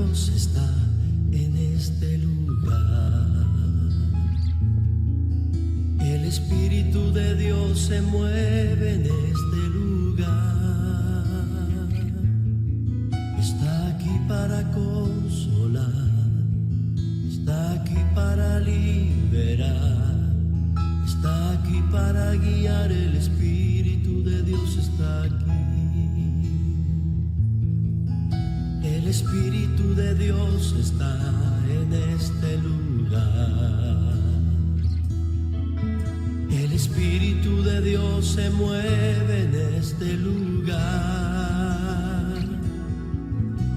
Dios está en este lugar. El Espíritu de Dios se mueve en este lugar. Está aquí para consolar, está aquí para liberar, está aquí para guiar. El Espíritu de Dios está aquí. El Espíritu de Dios está en este lugar. El Espíritu de Dios se mueve en este lugar.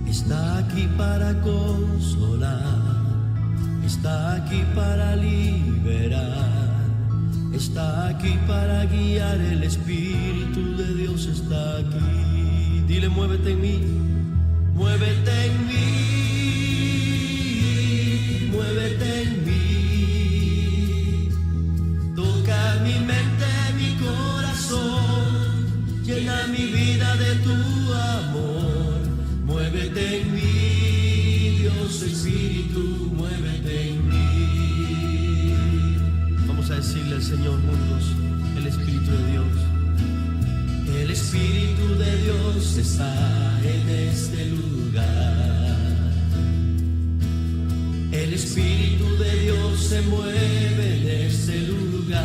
Está aquí para consolar, está aquí para liberar, está aquí para guiar. El Espíritu de Dios está aquí. Dile, muévete en mí, muévete en mí, muévete en mí. Toca mi mente, mi corazón, llena mi vida de tu amor. Muévete en mí, Dios Espíritu, muévete en mí. Vamos a decirle al Señor juntos, el Espíritu de Dios. El Espíritu de Dios está en este lugar. El Espíritu de Dios se mueve en este lugar.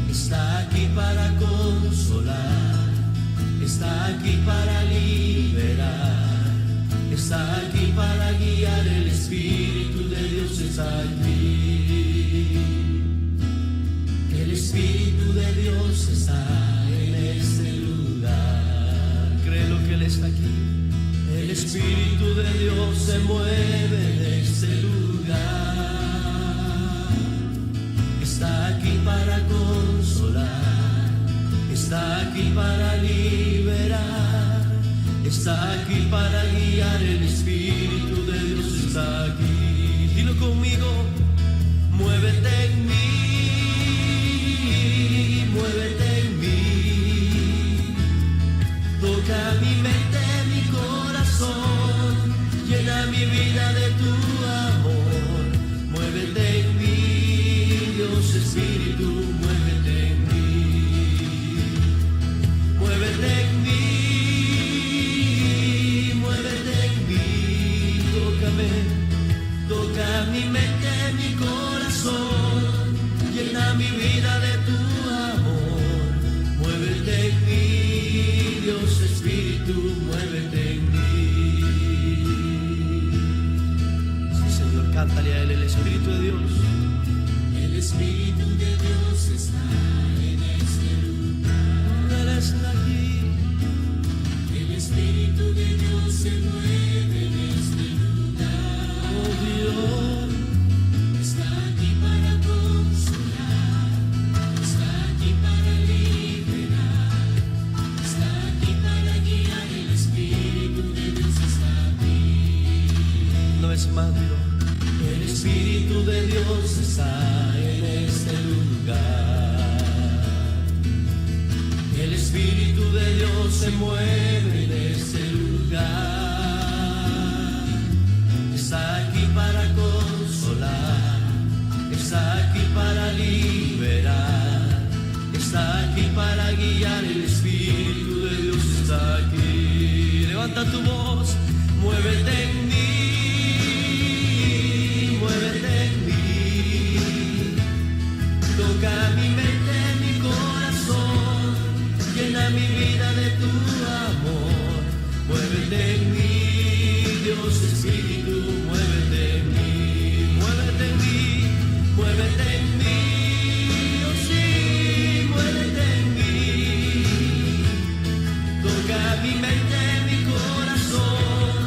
Está aquí para consolar, está aquí para liberar, está aquí para guiar. El Espíritu de Dios está aquí. El Espíritu de Dios está en este lugar. Créelo que Él está aquí. El Espíritu de Dios se mueve en este lugar. Está aquí para consolar, está aquí para liberar, está aquí para guiar. El Espíritu de Dios está aquí. Dilo conmigo, muévete en mí, muévete en mí. Toca mi mente, mi corazón, llena mi vida de tu amor. Muévete en mí, Dios Espíritu, muévete en mí. Muévete en mí, muévete en mí. Tócame, toca mi mente, mi corazón, llena mi vida de tu amor. Muévete en mí, Dios Espíritu, muévete en mí. Sí, Señor, cántale a Él el Espíritu de Dios. El Espíritu de Dios está en este lugar. Él está aquí. El Espíritu de Dios se mueve en este lugar. Oh Dios, Está aquí para consolar, está aquí para liberar, está aquí para guiar. El Espíritu de Dios está aquí. Una vez más, dilo. El Espíritu de Dios está en este lugar. El Espíritu de Dios se mueve en este lugar. Está aquí para consolar, está aquí para liberar, está aquí para guiar. El Espíritu de Dios está aquí. Levanta tu voz, muévete en mí, muévete en mí. Toca mi mente, mi corazón, llena mi vida de tu amor. Muévete en mí, Dios Espíritu, muévete en mí, muévete en mí, muévete en mí, oh sí, muévete en mí. Toca mi mente, mi corazón,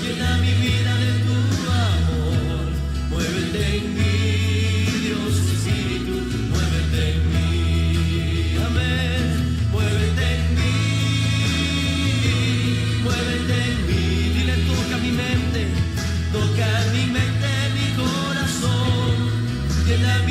llena mi vida de tu amor. Muévete en mí, Dios Espíritu, muévete en mí. Amén. Muévete en mí, muévete en mí. Dile, toca mi mente, toca mi mente, mi corazón, llena mi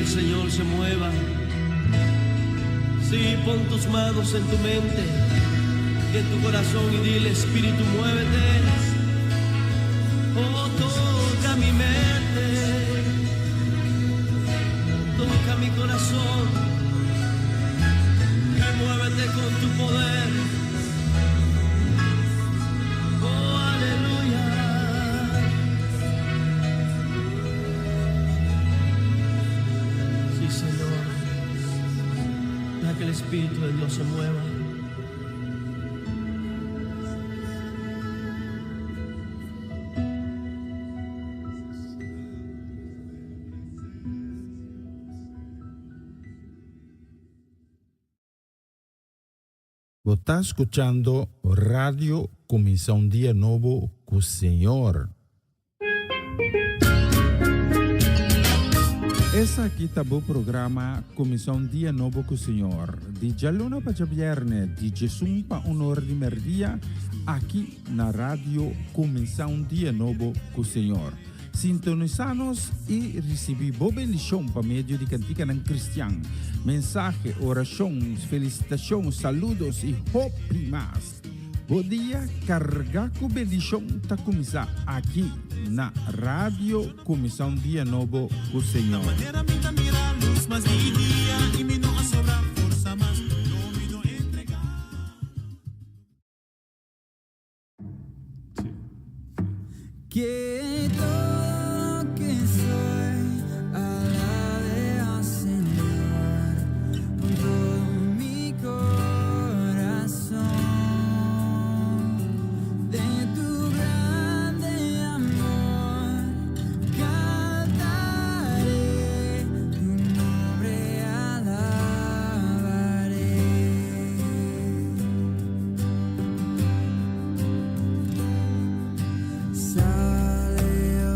del Señor se mueva. Sí, pon tus manos en tu mente y en tu corazón y dile, Espíritu, muévete. Oh, toca mi mente, toca mi corazón y muévete con tu poder. Oh, aleluya. Sí, Señor. Deja que el Espíritu de Dios se mueva. Bo ta skuchando Radio Kuminsá un Dia Nobo ku Señor. Esaki ta bo programa Kuminsá un Dia Nobo ku Señor, di djaluna pa djabièrnè, di djesun pa un or di mèrdia, aki na Radio Kuminsá un Dia Nobo ku Señor. Sintonisá nos i risibí bo bendishon pa medio di kantikanan kristian, mensahe, orashon, felisitashon, saludos i hopi mas. Bo dia kargá ku bendishon ta kuminsá aki na Radio Kuminsá un Dia Nobo ku Señor. Sale.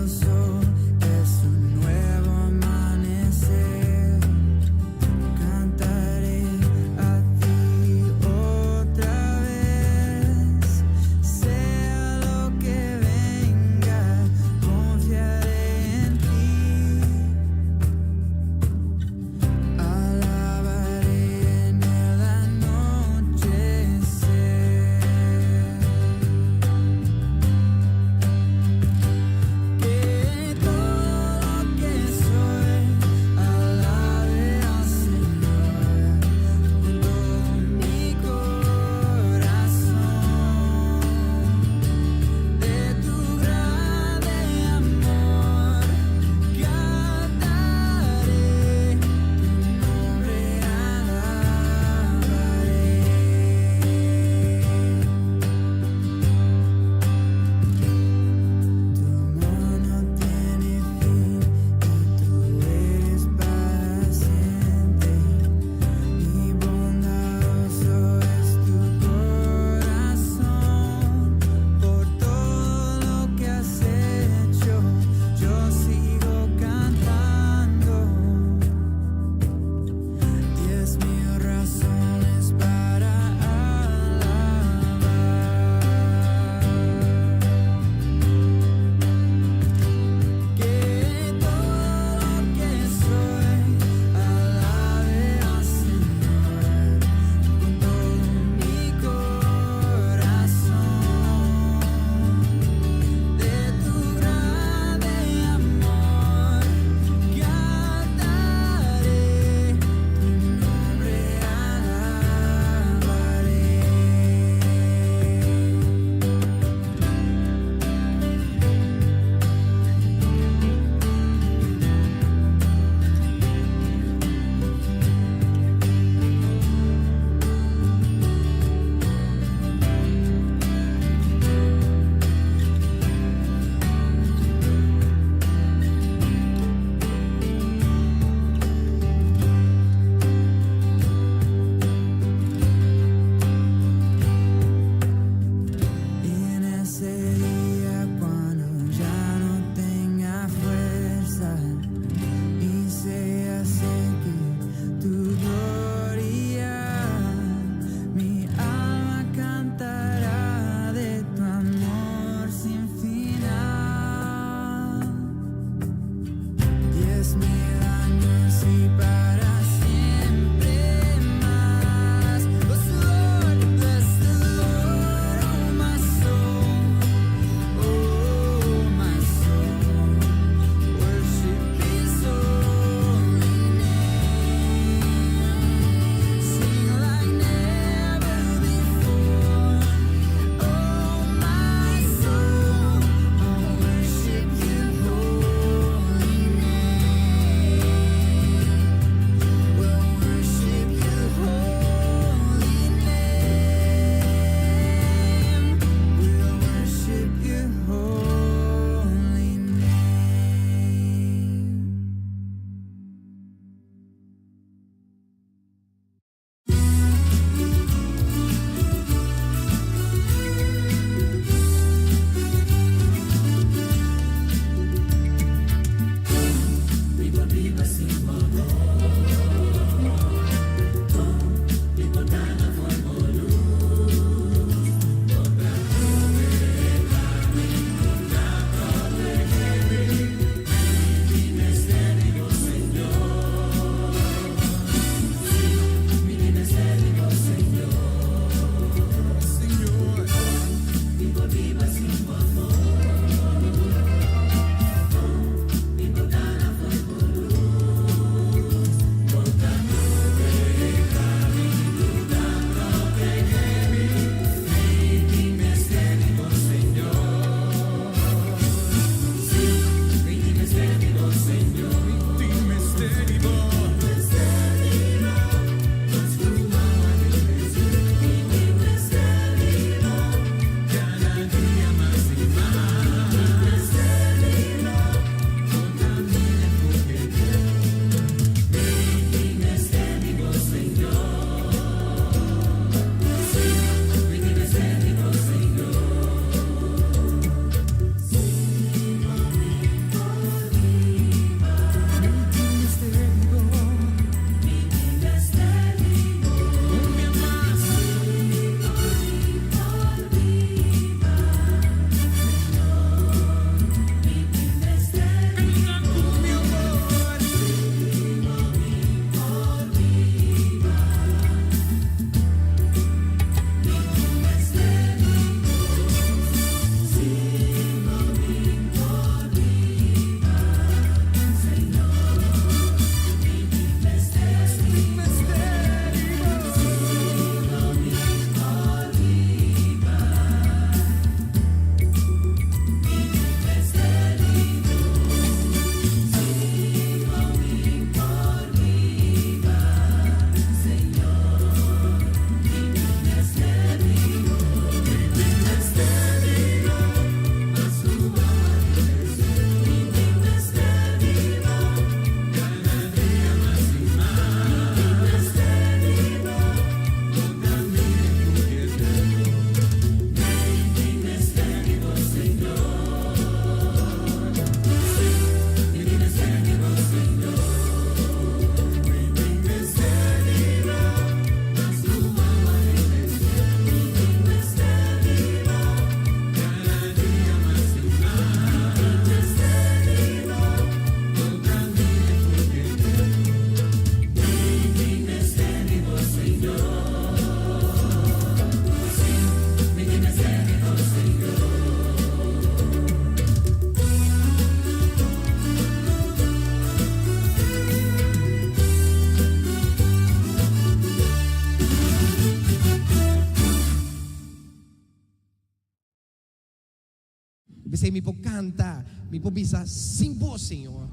P'esei mi por kanta, mi por bisa, Sin bo, Señor,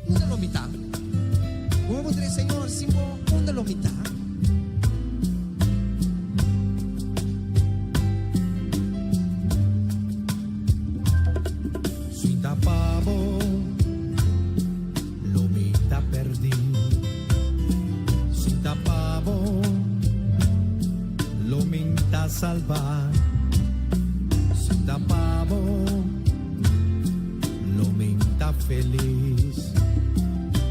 unda lo mi ta? Bo por puntra, Señor, sin bo, unda lo mi ta? Sin ta pa bo, lo mi ta perdí. Sin ta pa bo, lo mi ta salvá. Sin ta pa bo, lo mi ta felis.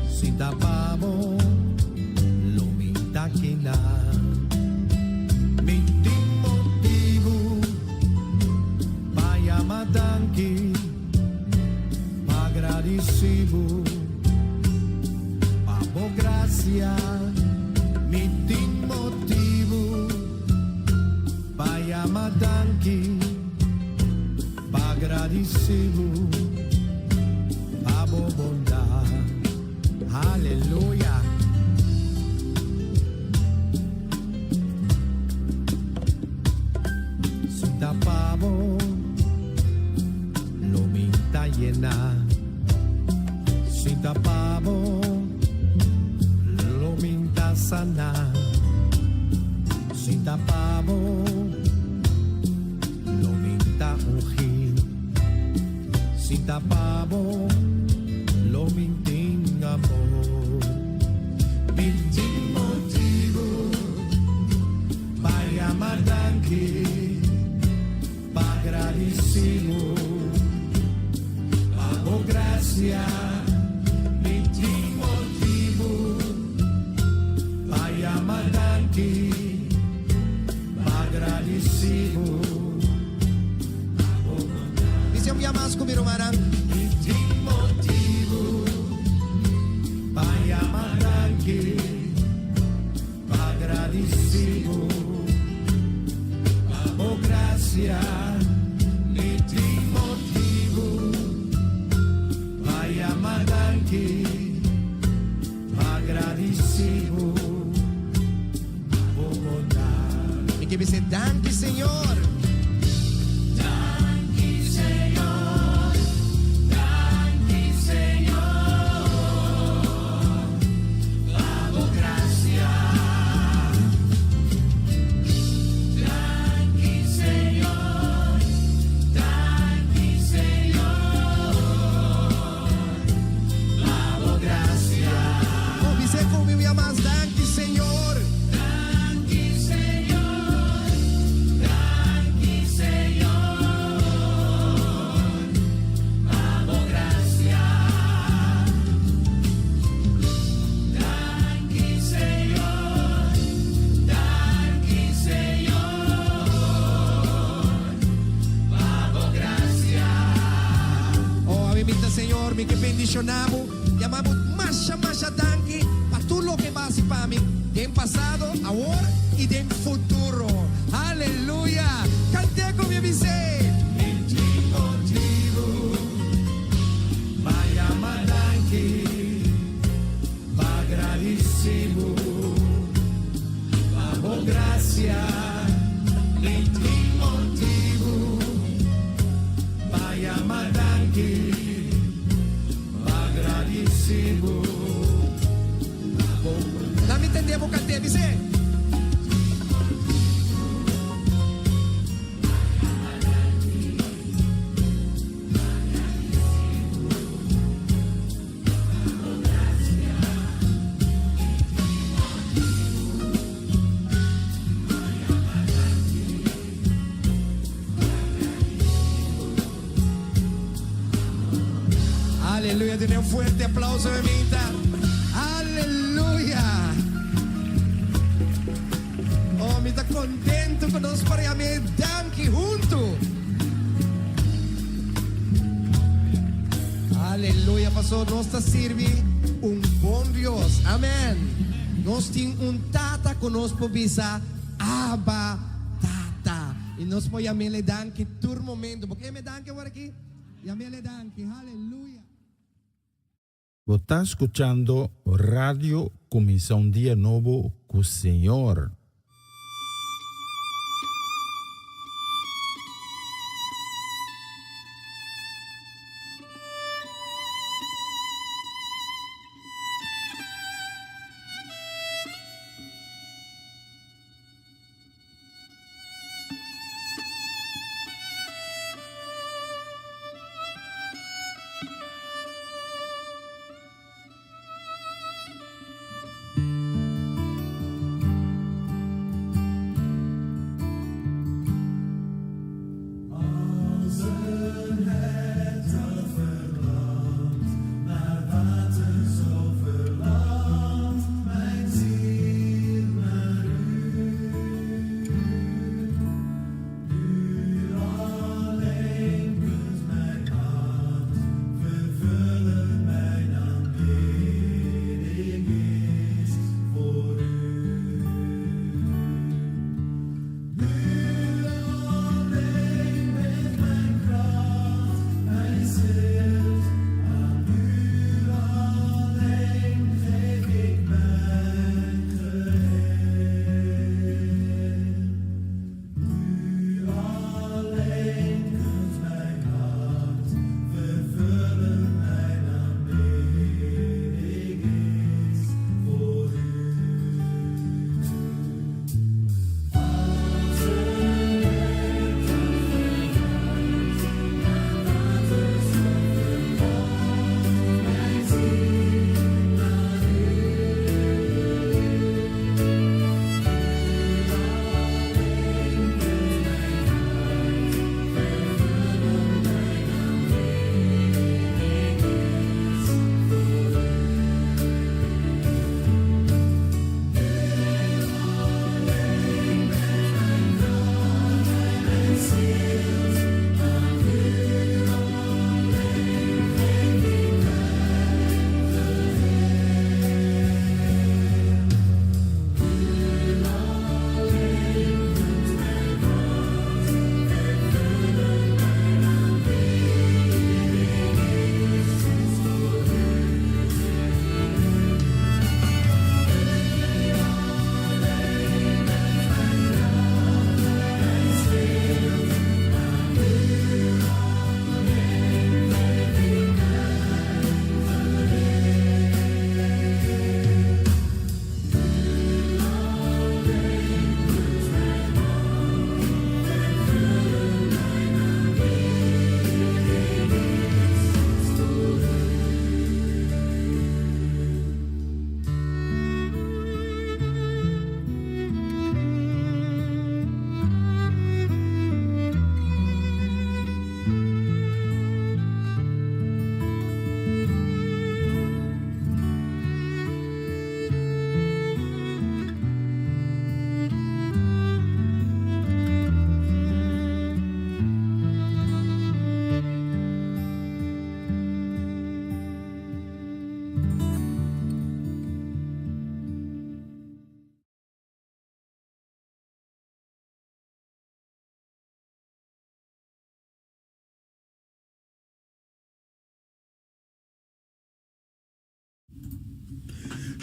Sin ta pa bo, lo mi ta kina. Mi tin motibu pa yama danki, pa gradisí bo, pa bo grasia. Mi tin motibu pa yama danki, pa gradisí bo, pa bo bondat. Aleluya. Si ta pa bo, lo mi ta yená. Si ta pa bo, lo mi ta saná. Si ta pa bo, lo mi ta ungí. Si ta pa bo, lo mi tin amor. Mi tin motibu pa yama danki, pa gradisí bo, pa bo grasia. Mi tin motibu pa yama danki, pa gradisí bo. Bis'é un bia mas ku mi rumannan. Mi tin motibu pa yama danki, pa gradisí bo, pa bo grasia. Mi tin motibu pa yama danki, pa gradisí bo, pa bo bondat. Mi ke bisa danki, Señor. Danki, Señor, danki, Señor, pa bo grasia. Danki, Señor, danki, Señor, pa bo grasia. Oh, bis'é ku mi mas danki, Señor. Danki, Señor, danki, Señor, pa bo grasia. Danki, Señor, danki, Señor, pa bo grasia. Oh, ami ta Señor, mi ke bendishoná bo. Yama bo masha masha danki pa tur loke bo a hasi pa mi. Den pasado, awor i den futuro. Aleluya. Kant'é ku mi bis'é. Mi tin motibu pa yama danki, pa gradisí bo, pa bo grasia. Mi tin motibu pa yama danki, pa gradisí bo. Laga mi tende bo kant'é, bis'é. Aleluya. Duna un fuerte aplouso, mamita. Aleluya. Oh, mi ta kontentu ku nos por yam'é danki huntu. Aleluya, pastor. Nos ta sirbi un bon Dios. Amèn. Nos tin un tata ku nos por bisa Abba Tata. I nos por yam'é danki tur momento. Por ke yam'é danki awor aki? Yam'é danki. Aleluya. Bo ta skuchando Radio Kuminsá un Dia Nobo ku Señor.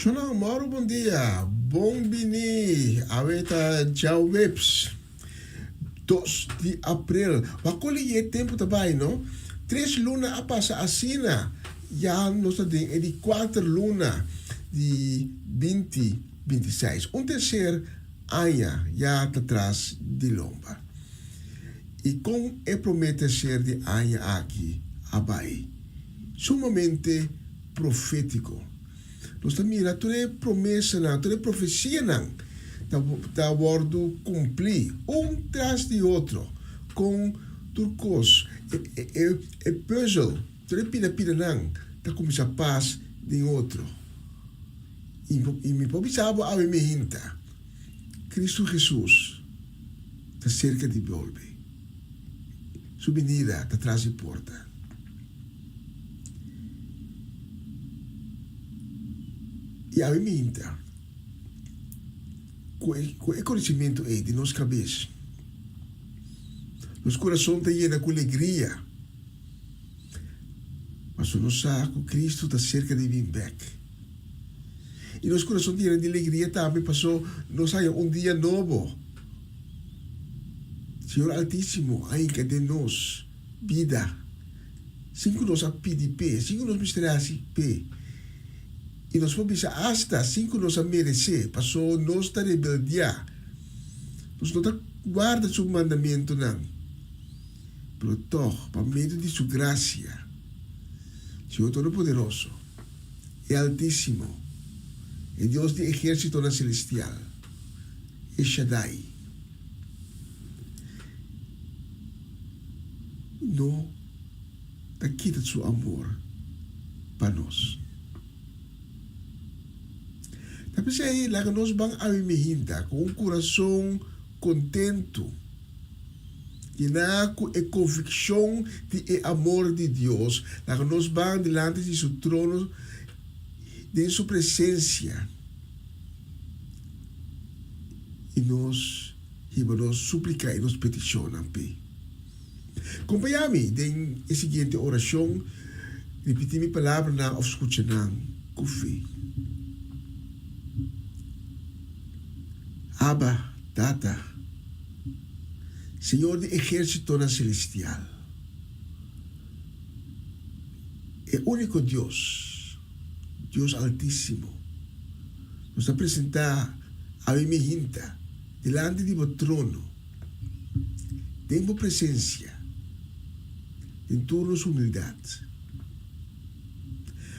Shonnan, mòru bon dia, bon bini. Awe ta djaweps, dos di aprel. Wak kon ligi e tempu ta bai, no? Tres luna a pasa asina, ya nos ta den e di kuater luna di binti 26. Un terser aña ya ta tras di lomba. I kon e promé terser di aña aki a bai? Sumamente profétiko. Nos ta mira tur e promesanan, tur e profesianan ta ta wòrdu kumplí un tras di otro. Kon tur kos, e e e pùzel, tur e pida pidanan ta kuminsá pas den otro. I mi por bisa bo awe mi hinta, Cristo Jesus ta serka di bolbe. Su binida ta tras di porta. I awe mi hinta, ku e ku e konosimentu ei den nos kabes, nos kurason ta yena ku alegria. Pasobra nos sa ku Cristo ta serka di bin bek. I nos kurason ta yena di alegria tambe paso nos haña un dia nobo. Señor Altísimo a hinka den nos bida sin ku nos a pidi p'e, sin ku nos mester hasi p'e. I nos por bisa asta sin ku nos a meresé, paso nos ta rebeldiá. Nos no ta warda su mandamentunan. Pero tog, pa medio di Su gracia, Señor Todopoderoso, e Altísimo, e Dios di ehérsitonan selestial, e Shaddai, no ta kita Su amor pa nos. Ta p'esei, laga nos ban awe mihinta ku un kurason kontentu. Yená ku e konvikshon di e amor di Dios, laga nos ban dilanti di Su trono den Su presensia i nos hiba nos súplika i nos petishonnan p'e. Kompañá mi den e siguiente orashon, ripití mi palabranan òf skucha nan ku fe. Abba, Tata. Señor di ehérsitonan selestial, e úniko Dios, Dios Altísimo, nos ta presentá awe mihinta dilanti di bo trono, den bo presensia, den tur nos humildat,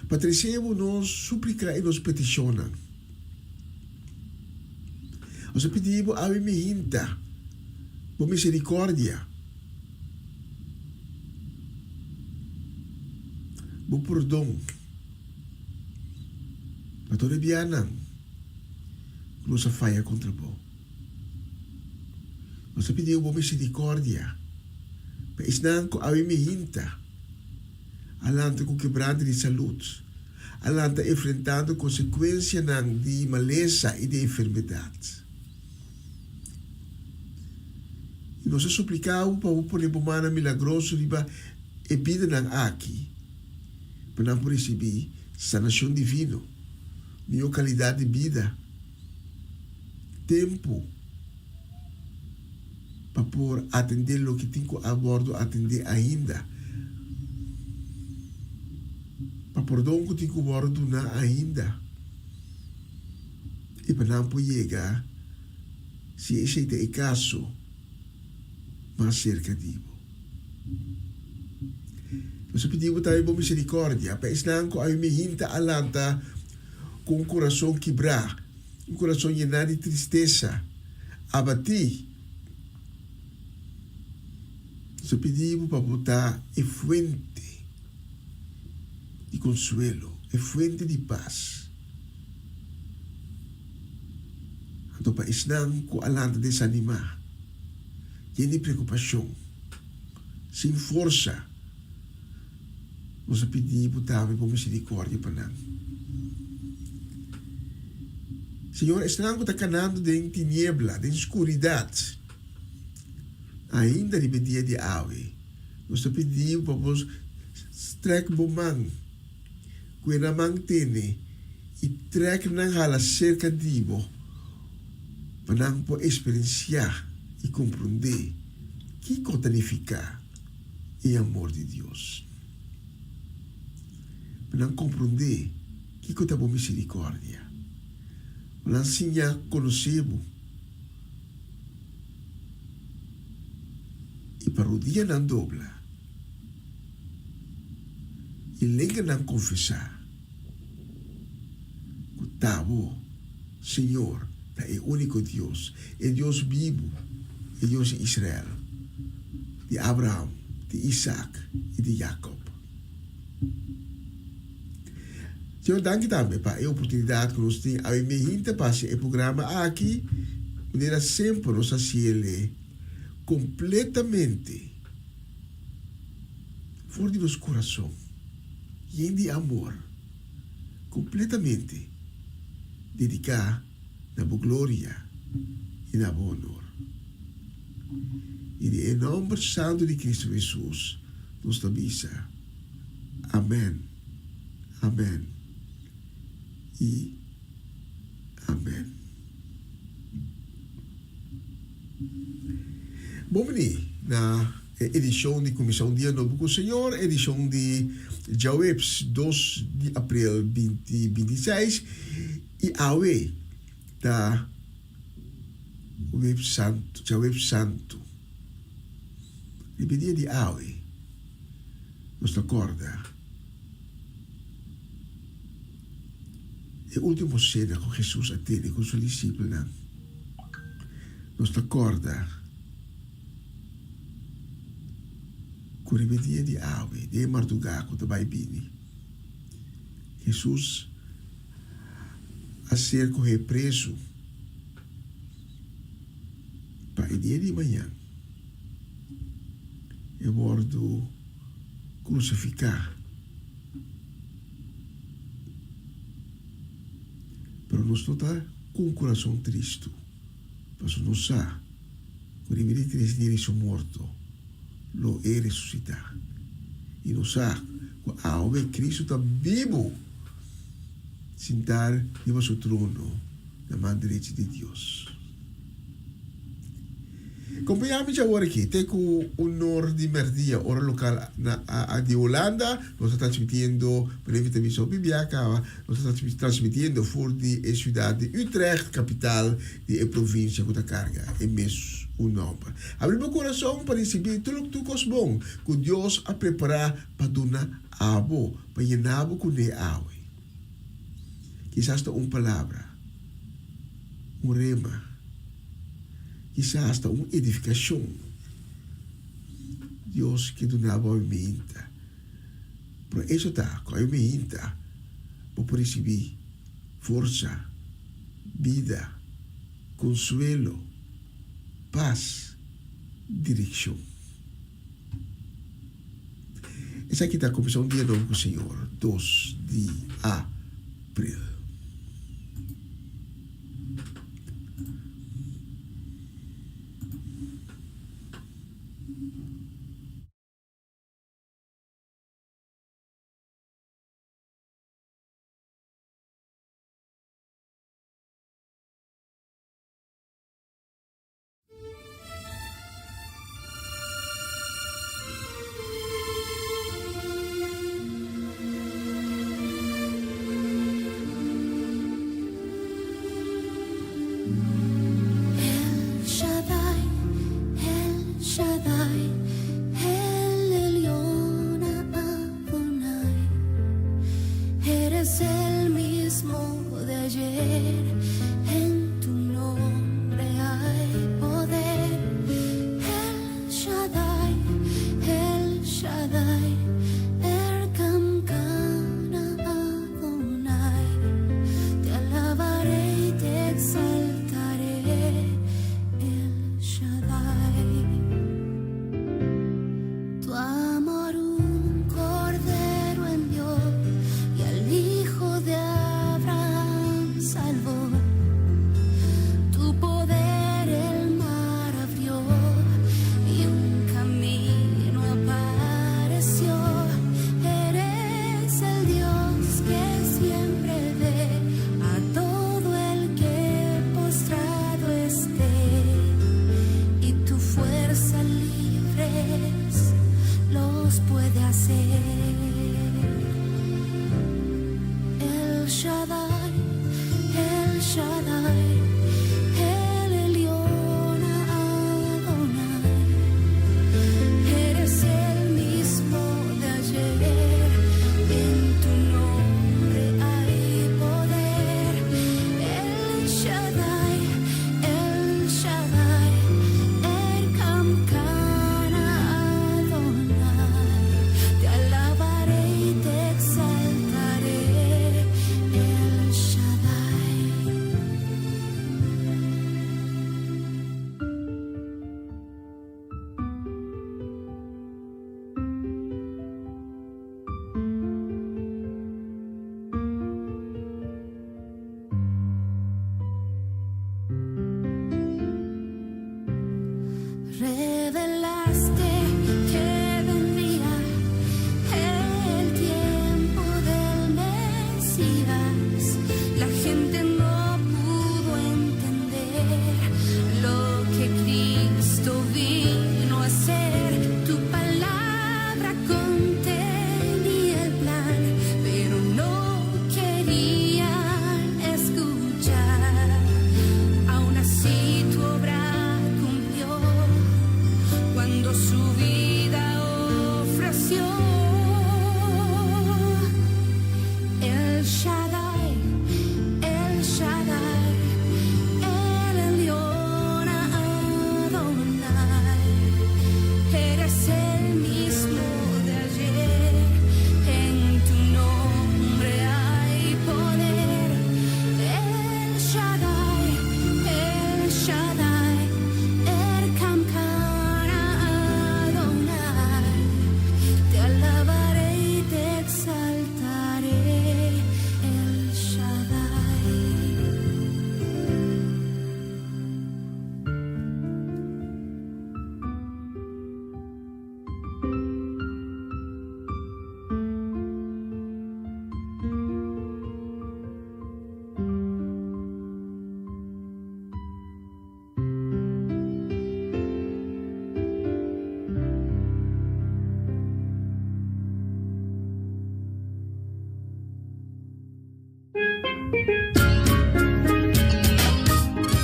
pa trese bo nos súplika i nos petishonnan. Nos a pidi bo awe mihinta bo misericordia, bo pordon pa tur e bianan ku nos a faya kontra bo. Nos a pidi bo misericordia pa esnan ku awe mihinta a lanta ku kebrante di salud. A lanta enfrentando konsekuensianan di malesa i di enfermedat. I nos a supliká bo pa bo pone bo mannan milagroso riba e bidanan aki, pa nan por risibí sanashon divino, mihó kalidat di bida, tempu pa por atendé loke tin ku a wòrdu atendé ainda. Pa pordon ku tin ku wòrdu duná ainda i pa nan por yega, si esei ta e kaso, mas serka di bo. Nos a pidi bo tambe bo miserikòrdia pa esnan ku awe mihinta a lanta ku un kurason kibrá, un kurason yená di tristesa, abatí. Nos a pidi bo pa bo ta e fuente di konsuelo, e fuente di pas. Anto pa esnan ku a lanta desanimá, yen di preokupashon, sin forsa, nos a pidi bo tambe bo miserikòrdia pa nan. Señor, esnan ku ta kanando den tiniebla, den skuridat, ainda riba e dia di awe, Nos ta pidi bo pa bo strek bo man ku e na man tene. I trèk nan hala serka di bo pa nan por eksperensiá i komprondé kiko ta nifiká e amor di Dios. Pa nan komprondé kiko ta bo miserikòrdia. Pa nan siña konosé bo i pa rudianan dobla i lenganan konfesá. Ku ta bo, Señor, ta e úniko Dios, e Dios bibu, e Dios di Israel, di Abraham, di Isaac i di Jacob. Señor, danki tambe pa e oportunidat ku nos tin awe mehinta pa hasi e programa aki, manera semper nos hasiel kompletamente for di nos kurason. Yen di amor, completamente dedicá na Bo gloria i na Bo honor. I den e nomber santo di Cristo Jesus nos ta bisa, Amen, amen i amen. Bon bini na e edishon di Kuminsá un Dia Nobo ku Señor, edishon di djaweps dos di aprel binti 26 i awe ta Weps Santu, djaweps Santu. Riba e dia di awe nos ta kòrda e último sena ku Hesus a tene ku su disipelnan. Nos ta kòrda ku riba e dia di awe, den e mardugá ku ta bai bini, Hesus a ser kohé prezu pa e dia di mañan e wòrdu krusifiká. Pero nos no ta ku un kurason tristu, pasobra nos sa ku riba di tres dia di su morto lo e resusitá. I nos sa ku awe Kristu ta bibu, sintá riba su trono na man derechi di Dios. Kompañá mi djawor aki te ku un or di mèrdia, ora lokal na di Hulanda. Nos ta transmitiendo, Breve ta bisa hopi bia kaba, nos ta transmitiendo for di e siudat di Utrecht, kapital di e provinsia ku ta karga e mes un nòmber. Abri bo kurason pa risibí tur tur kos bon ku Dios a prepará pa duna abo, pa yena bo kuné awe. Kisas ta un palabra, un rema. Kisas ta un edifikashon Dios ke duna bo awe meinta. Pero echo ta ku awe meinta bo por risibí forsa, bida, konsuelo, pas, direkshon. Esaki ta kuminsá un dia nobo ku Señor, dos di april.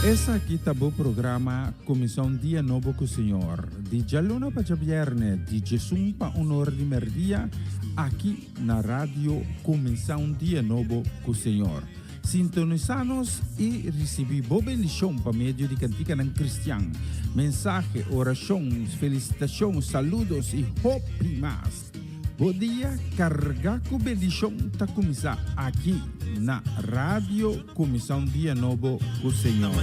Esaki ta bo programa Kuminsá un Dia Nobo ku Señor, di djaluna pa djabièrnè, di djesun pa un or di mèrdia, aki na Radio Kuminsá un Dia Nobo ku Señor. Sintonisá nos i risibí bo bendishon pa medio di kantikanan kristian, mensahe, orashon, felisitashon, saludos i hopi mas. Bo dia kargá ku bendishon ta kuminsá aki na Radio Kuminsá un Dia Nobo ku Señor.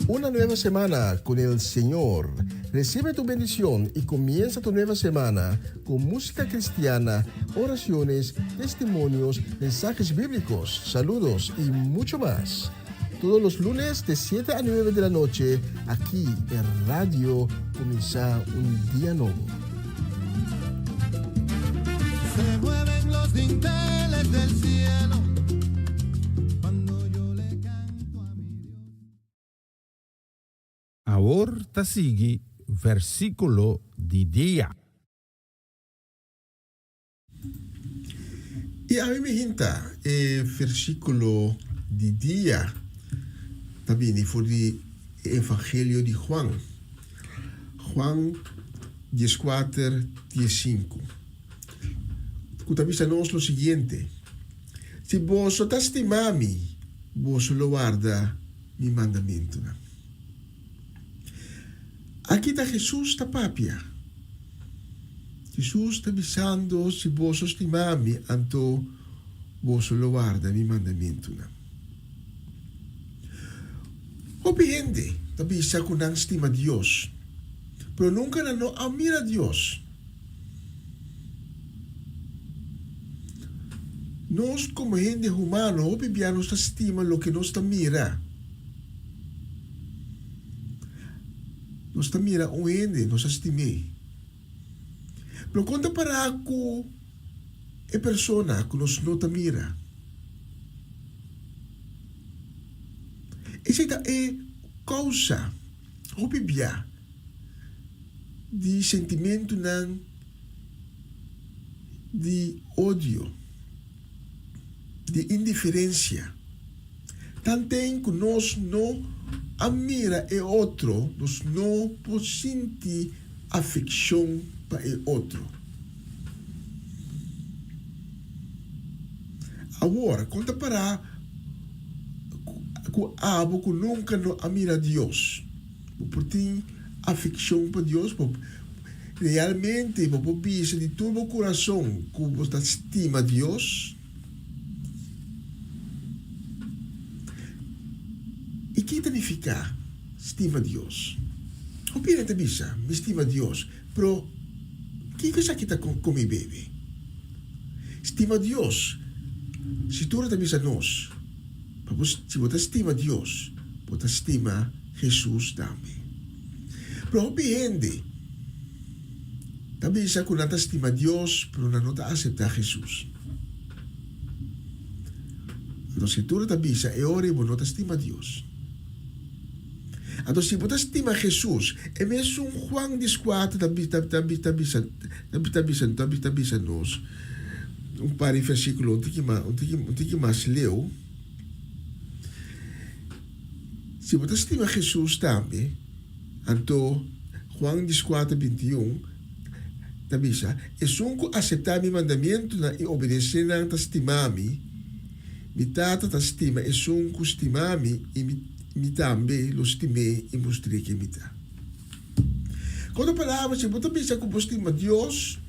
Una nueva semana con el Señor. Recibe tu bendición y comienza tu nueva semana con música cristiana, oraciones, testimonios, mensajes bíblicos, saludos y mucho más. Todos los lunes de 7 a 9 de la noche, aquí en Radio Comienza un Día Nuevo. Se mueven los dinteles del cielo cuando yo le canto a mi Dios. Awor ta sigui versíkulo di dia. I ami mi hinta e versíkulo di dia ta bini for di e Evangelio di Juan, Juan dieskuater diesinku, ku ta bisa nos lo siguiente, Si boso ta stima mi, boso lo warda mi mandamentunan. Aki ta Hesus ta papia. Hesus ta bisando, Si boso stima mi, anto boso lo warda mi mandamentunan. Hopi hende ta bisa ku nan stima Dios, pero nunka nan no a mira Dios. Nos komo hende humano hopi bia nos ta stima loke nos ta mira. Nos ta mira un hende, nos a stim'é. Pero kon ta pará ku e persona ku nos no ta mira? Esei ta e kousa hopi bia di sentimentunan di odio, di indiferensia. Tanten ku nos no a mira e otro, nos no por sinti afekshon pa e otro. Awor, kon ta pará ku abo ku nunka no a mira Dios? Bo por tin afekshon pa Dios? Bo realmente bo por bisa di tur bo kurason ku bo ta stima Dios? I ki ta nifiká stima Dios? Hopi hende ta bisa, Mi stima Dios, pero kiko esaki ta ku mi bebe? Stima Dios, Skritura ta bisa nos, pa bo, si bo ta stima Dios, bo ta stima Hesus tambe. Pero hopi hende ta bisa ku nan ta stima Dios, pero nan no ta aseptá Hesus. Anto Skritura ta bisa e ora ei bo no ta stima Dios. Anto si bo ta stima Hesus, e mesun Juan dieskuater ta ta ta ta bisa ta bisa ta bisa nos un par di versíkulo un tiki mas un tiki un tiki mas leu. Si bo ta stima Hesus tambe, anto Juan dieskuater bintiun ta bisa, Esun ku aseptá mi mandamientunan i obedesé nan ta stima mi, mi Tata ta stima esun ku stima mi i mi tambe lo stim'é i mustr'é ken mi ta. Ku otro palabra, si bo ta bisa ku bo stima Dios,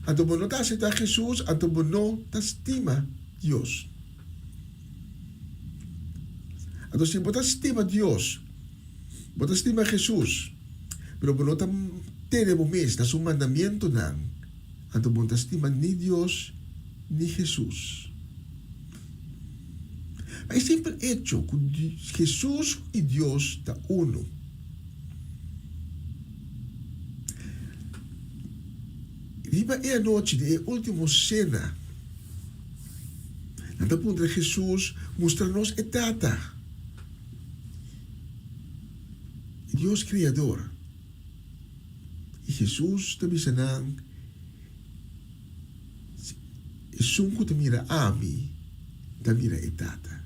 anto bo no ta aseptá Hesus, anto bo no ta stima Dios. Anto si bo ta stima Dios, bo ta stima Hesus, pero bo no ta tene bo mes na su mandamientonan, anto bo no ta stima ni Dios ni Hesus. Pa e simpel echo ku Hesus i Dios ta uno. Riba e anochi di e ultimo sena, Nan ta puntra Hesus, Mustra nos e Tata. E Dios Kriador. I Hesus ta bisa nan, Esun ku ta mira ami, ta mira e Tata.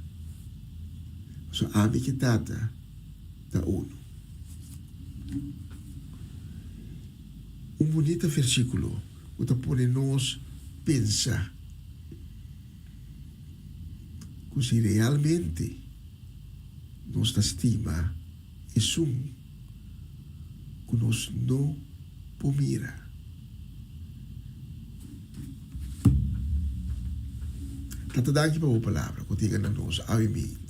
Pasobra ami ku e Tata ta unu. Un bunita versíkulo ku ta pone nos pensa ku si realmente nos ta stima esun ku nos no por mira. Tata danki pa bo palabra ku tin na nos awe meinta.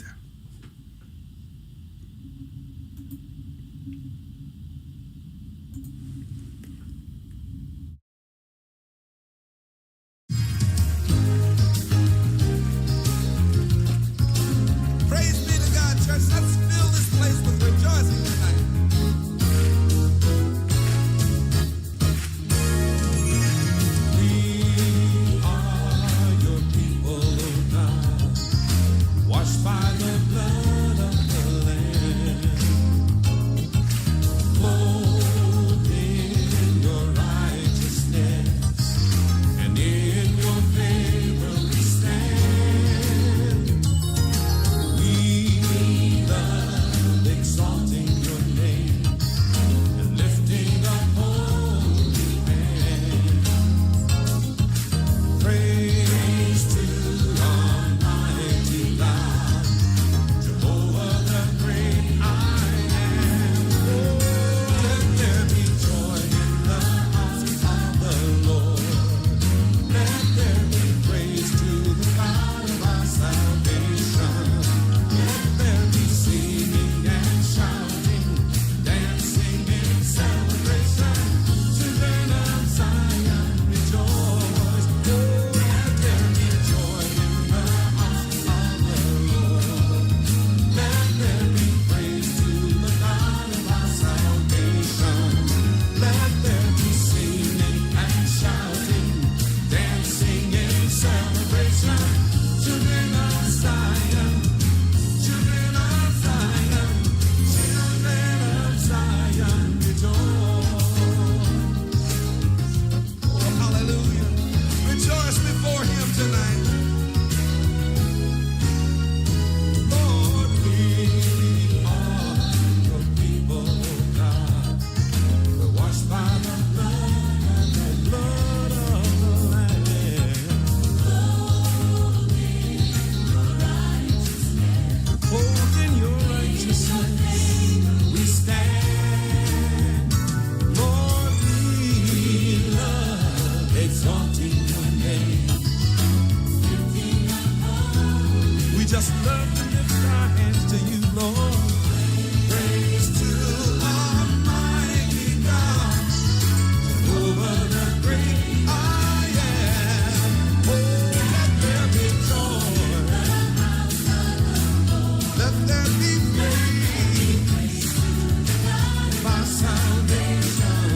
Praise be to God, church. Let's fill this place with rejoicing tonight. We are your people, O God, washed by the blood of the Lamb. Clothed in your righteousness, and in your favor we stand. We love exalting your name and lifting up holy hands. Praise to Almighty God, Jehovah the great I am. Oh, let there be joy in the house of the Lord. Let there be praise to the God of our salvation. Let there be singing and shouting, dancing in celebration. Children of Zion, rejoice. Oh, let there be joy in the house of the Lord. Let there be praise to the God of our salvation. Let there be singing and shouting, dancing in celebration. Children of Zion, children of Zion, children of Zion, rejoice. Oh, hallelujah. Rejoice before him tonight. Lord, we are your people, God. We're washed by the blood of the Lamb. Clothed in your righteousness, we stand. Lord, we love exalting your name. We just love to lift our hands to you, Lord. Praise to Almighty God, Jehovah the great I am. Oh, let there be joy. Let there be praise. My salvation.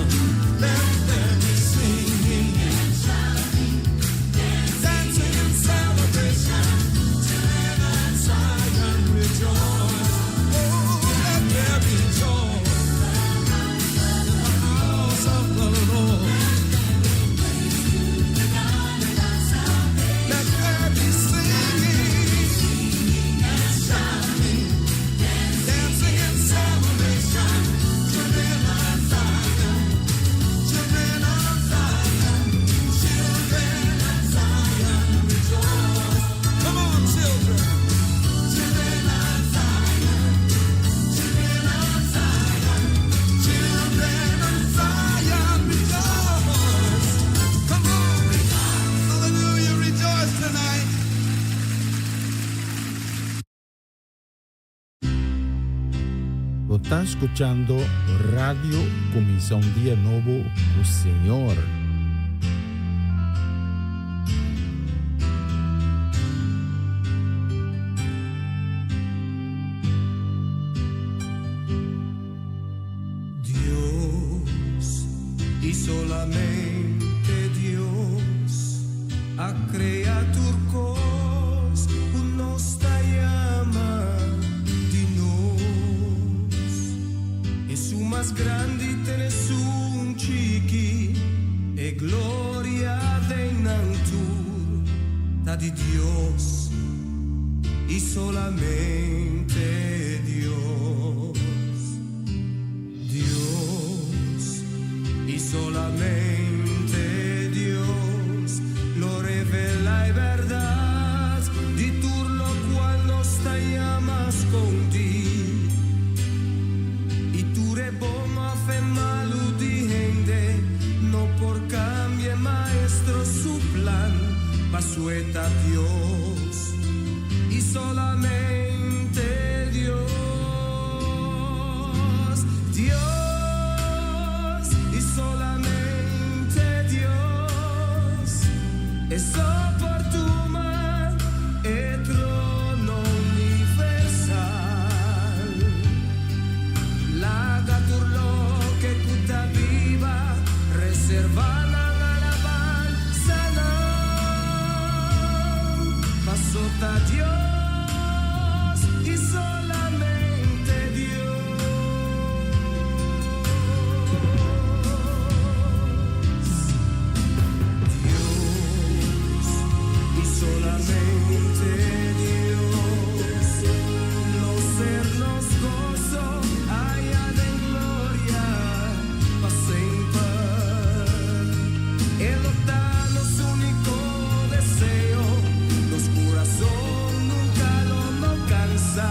Let there be singing and shouting, dancing in celebration. Children of Zion, rejoice. Oh, let there be joy in the house of the Lord. Let there be singing, shouting, dancing in celebration. Children of Zion, children of Zion, children of Zion, rejoice. Come on, children. Children of Zion, children of Zion, children of Zion, rejoice. Come on, hallelujah, rejoice tonight. Bo ta skuchando Radio Kuminsá un Dia Nobo ku Señor. Dios y solamente Dios a krea tur kos ku nos ta yama di nos. Esun mas grandi tin esun. chiki, e gloria den nan tur ta di Dios y solamente Dios. Dios y solamente Dios lo revela e berdad di tur locual nos ta yama scondi. Y tur e bon of e malo di hende no por cambia maestro su plan, paso e ta Dios y solamente Dios. Dios y solamente Dios es por tuma e trono universal. Laga tur loke cu ta biba, reserva nan alabanza nan. Paso ta Dios y solamente Dios. Dios y solamente Dios. Lo ser nos gozo aya den gloria pa semper. E lo ta nos unico deseo, nos curason nunca lo no cansa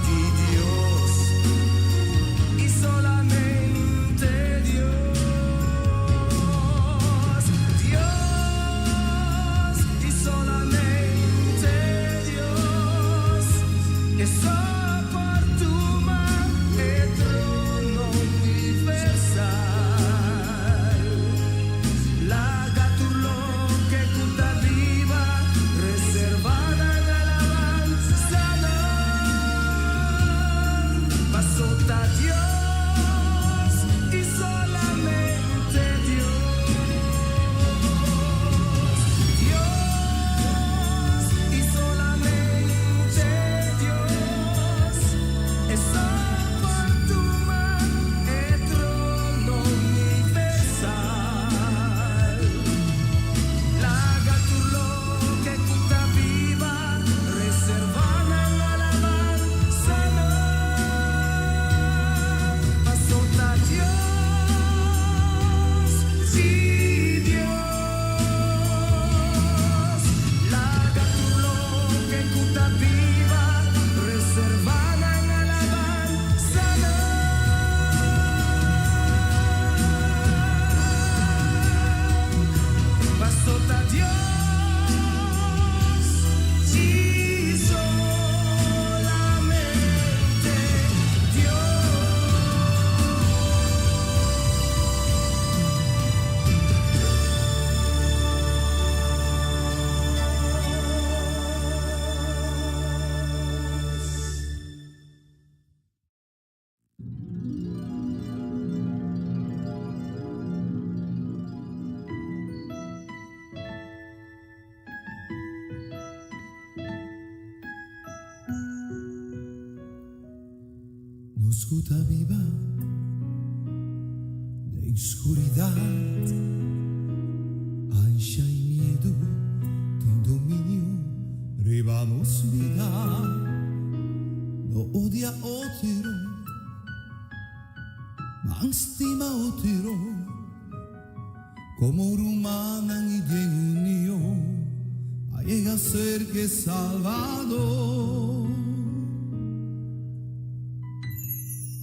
di Dios y solamente Dios. Dios y solamente Dios es por tuma e trono universal. Laga tur loke cu ta biba, reserva nan alabanza nan. Paso ta Dios y solamente Dios. Dios y solamente Dios es por tuma e trono universal. Laga tur loke cu ta biba, reserva nan alabanza nan. Paso ta Dios, si Dios. Laga tur loke cu ta biba, reserva nan alabanza nan. Paso ta Dios y solamente Dios. Nos cu ta biba den oscuridad, Ansha y miedo tin dominio riba nos bida. No odia otro, ma stima otro, como ruman y den union, a yega cerca Salvador.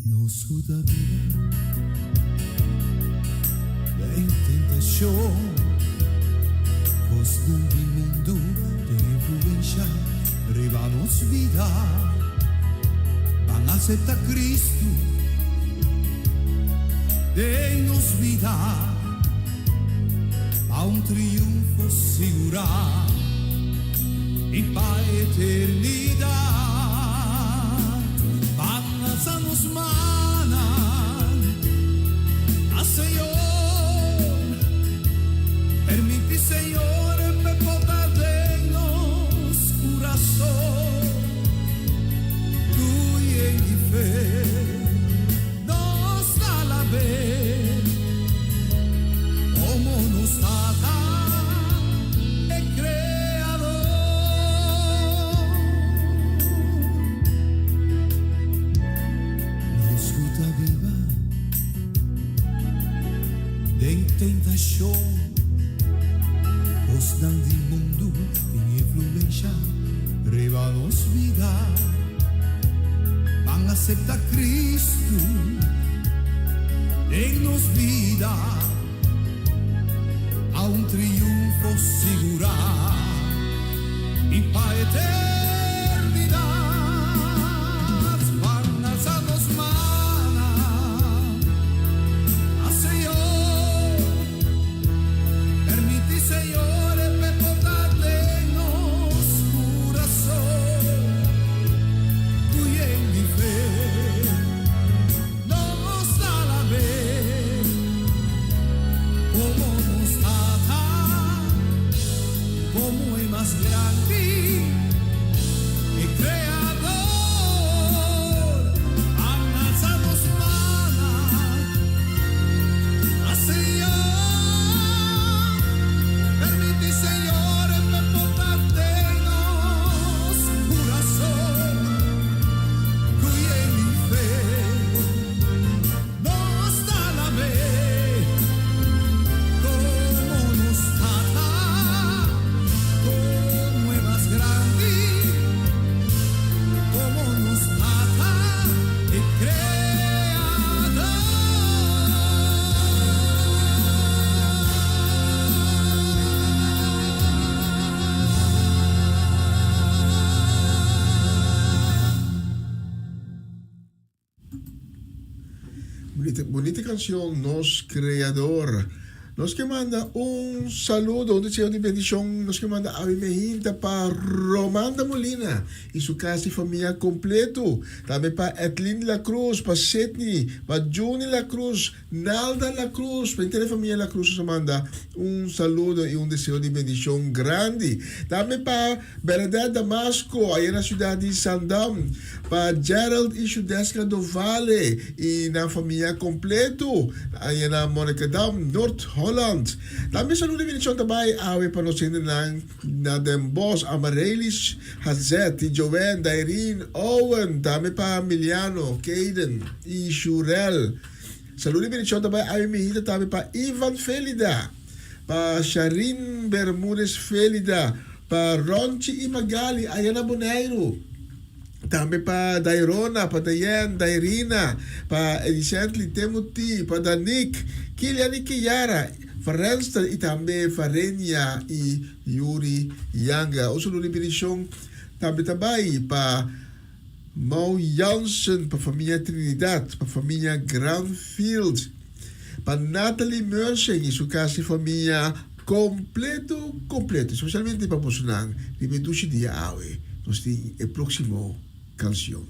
Nos cu ta biba den tentacion, Cosnan di mundo tin influencia riba nos bida. Ban acepta Cristo den nos bida pa un triunfo sigura y pa eternidad. Ban alsa nos mannan na Señor. Permiti, Señor, p'E pone den nos curason cu yen di fe nos alab'E. Den tentashon, kosnan di mundu tin influensha riba nos bida. Ban aseptá Kristu den nos bida pa un triunfo sigurá i pa eternidat. Ban alsa nos mannan na Señor. Permití Señor e p'e por ta den nos kurason. Ku yen di fe nos ta alab'é komo nos Tata, komo e mas grandi, e Kreador. Ban alsa nos mannan na Señor. Permití Señor e p'e por ta den nos kurason. Ku yen di fe nos ta alab'é komo nos Tata, komo e mas grandi, komo nos Tata, e Kreador. Bunita, bunita canción, Nos Creador. Nos ke manda un saludo, un deseo di bendicion. Nos ke manda Avi Mehinta pa Romanda Molina y su casa y familia completo. Tambe pa Edlin La Cruz, pa Sidney, pa Juni La Cruz, Nalda La Cruz, pa henter e famia La Cruz nos a manda un saludo y un deseo di bendicion grandi. Tambe pa Bernadette Damasco, aya na ciudad di Sandam, pa Gerald y Shudeska Dovale y nan famia completo, aya na Monnikendam, Noord Holland. Tambe saludo y bendicion ta bay awe pa nos hendenan na Den Bosch, Amarelis, Hazet, Joanne, Dairine, Owen, tambe pa Miliano, Kayden y Shurel. Salud y bendición ta bay awe mi hita tambe pa Ivan Felida, pa Sharin Bermudez Felida, pa Ronchi y Magali aya na Boneiru, tambe pa Dairona, pa Dayen, Dairina, pa Edicently, Timothy, pa Danik, Kilian y Kiara, Farenster y tambe Farenia y Yuri Yanga. Un saludo y bendición tambe ta bay pa Mau Jansen, pa famia Trinidad, pa famia Granfield, pa Natalie Mersen y su casa y famia completo completo, especialmente pa bosonan riba e dushi dia awe. Nos tin e proximo cancion.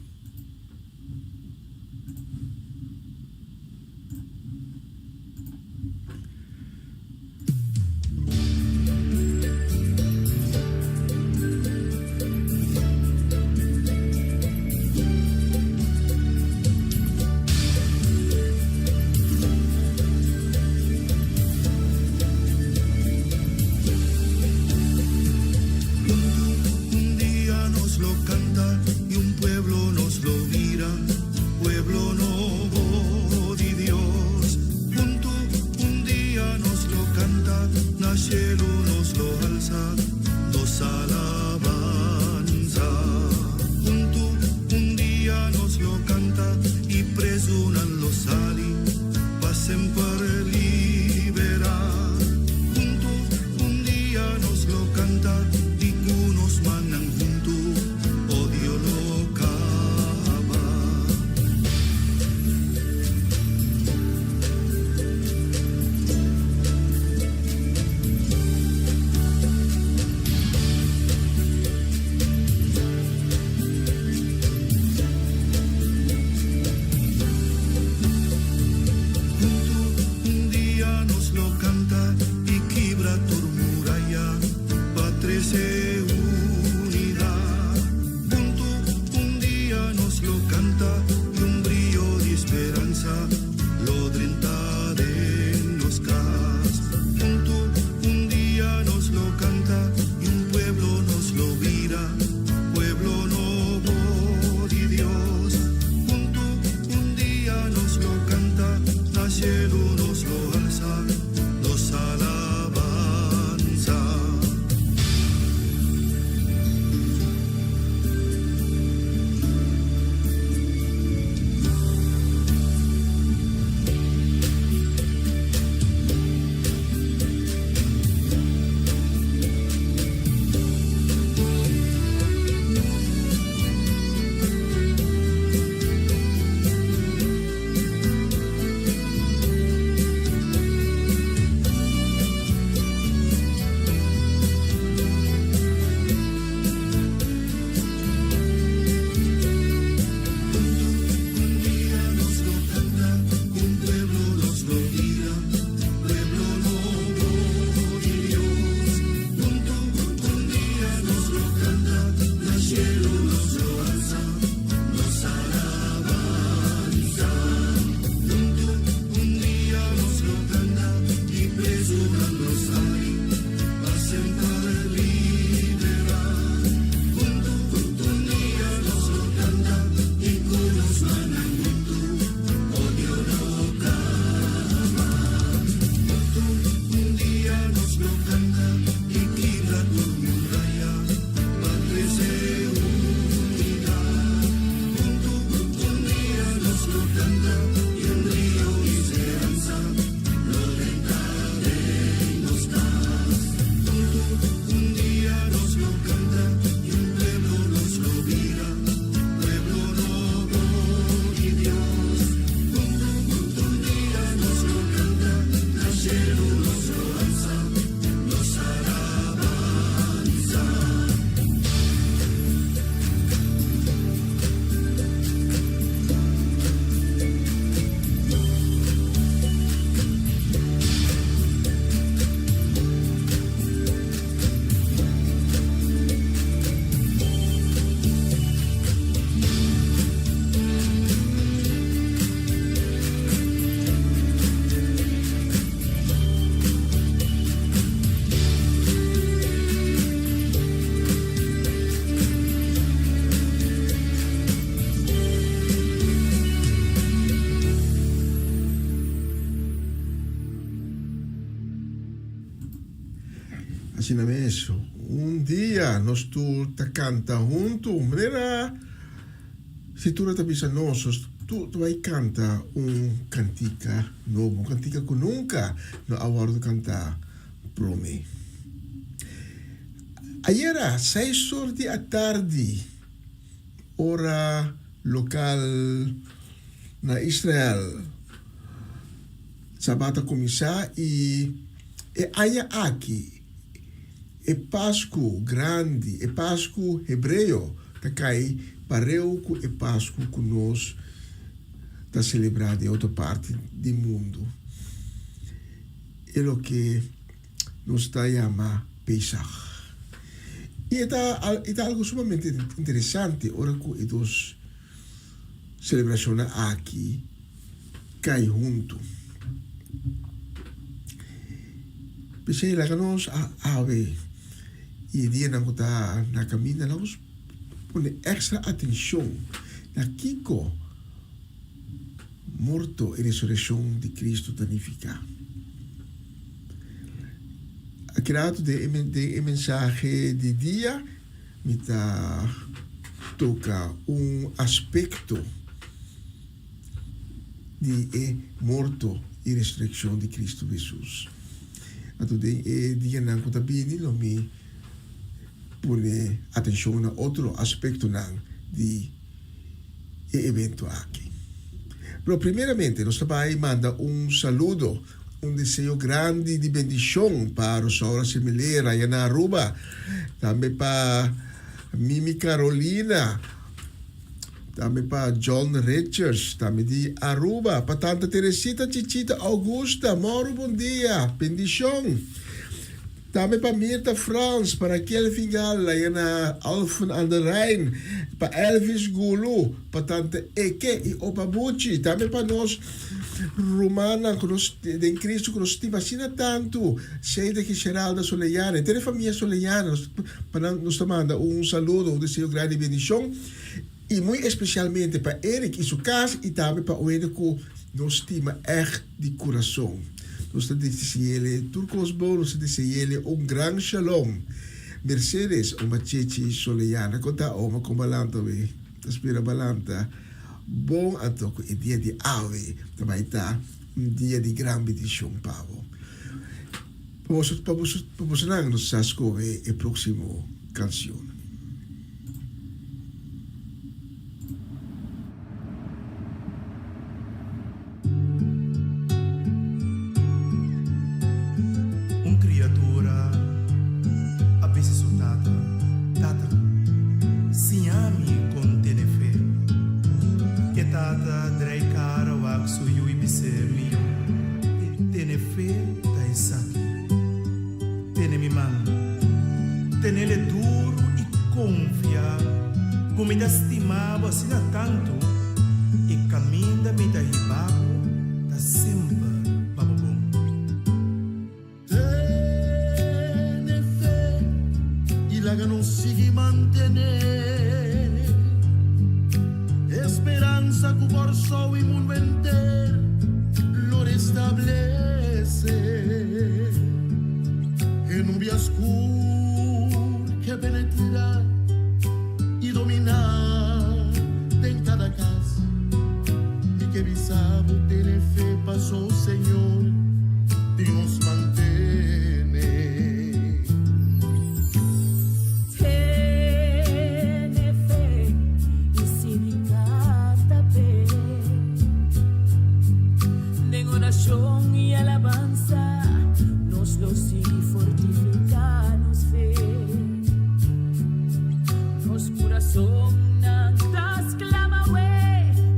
Un dia nos lo canta y un pueblo nos lo mira, pueblo nobo di Dios. Hunto un dia nos lo canta, na cielo nos lo alza, nos alabanza. Hunto un dia nos lo canta y presonan lo sali, pa semper libera. Hunto un dia nos lo canta y cu nos mannan hunto, odio lo caba. Hunto un dia nos lo canta y kibra tur muraya pa trece unidad. Hunto un dia nos lo canta y un briyo di speransa lo drenta den nos cas. Hunto un dia nos lo canta y un pueblo nos lo bira, pueblo nobo di Dios. Hunto un dia nos lo canta, na cielo nos lo alza. Asina mes, un dia nos tur ta kanta huntu, manera Skritura ta bisa nos, nos tur ta bai kanta un kantika nobo, un kantika ku nunka no a wòrdu kantá promé. Ayera, seis or di atardi, ora lokal na Israel, Sabat a kuminsá i e aña aki e Pasku grandi, e Pasku hebreo ta kai pareu ku e Pasku ku nos ta selebrá den otro parti di mundu, e loke nos ta yama Pesach. I e ta e ta algu sumamente interesante ora ku e dos selebrashonnan aki kai huntu. P'esei laga nos awe i e dianan ku ta na kaminda laga nos pone èkstra atenshon na kiko morto i resurekshon di Kristu ta nifiká. Aki ratu den e mensahe di dia mi ta toka un aspekto di e morto i resurekshon di Kristu Hesus. Anto den e dianan ku ta bini lo mi pone atenshon na otro aspektonan di e evento aki. Pero primeramente nos ta bai manda un saludo, un deseo grandi di bendishon pa Rosaura Semilera ya na Aruba, tambe pa Mimi Carolina, Tambe pa John Richards, tambe di Aruba. Pa Tanta Teresita Chichita Augusta, Mauro bon dia, bendicion. Tambe pa Mirta Frans, pa Raquel Fingal, aya na Alphen aan de Rijn. Pa Elvis Gulu, pa Tante Eke y Opa Buchi. Tambe pa nos rumannan cu nos den Cristo cu nos stima asina tantu, Sheida y Geralda Soleyana. Henter e famia Soleyana, pa nan nos ta manda un saludo, un deseo grandi di bendicion. Y muy especialmente pa Eric y su cas y tambe pa un hende cu nos stima echt di curason. Nos ta deseele tur cos bon, nos ta deseele un gran shalom. Mercedes, oma Chechi Soleyana, con ta oma con balanta we? Ta spera balanta. Bon anto cu e dia di awe ta bay ta un dia di gran bendicion pa bo. Pa boso, pa boso, pa bosonan nos sa scoge e proximo cancion. Un criatura a bisa su tata, Tata, siña mi con tene fe. E tata drei cara wak su yu i bis'é, Mi yu, tene fe ta esaki. Tene mi man. Tenele duru i konfia ku mi ta stima bo asina tantu i kaminda mi ta hiba bo ta semper pa bo bon. Tene fe i laga nos sigui mantené e speransa ku Kòrsou i mundu henter lo restablesé. E nubia skur ke penetrá i dominá den kada kas. Mi ke bisa bo tene fe paso Señor di nos mantene. Tene fe i sigui kanta p'e. Den orashon i alabansa nos lo sigui fortifiká nos fe. Nos kurasonnan ta sklama we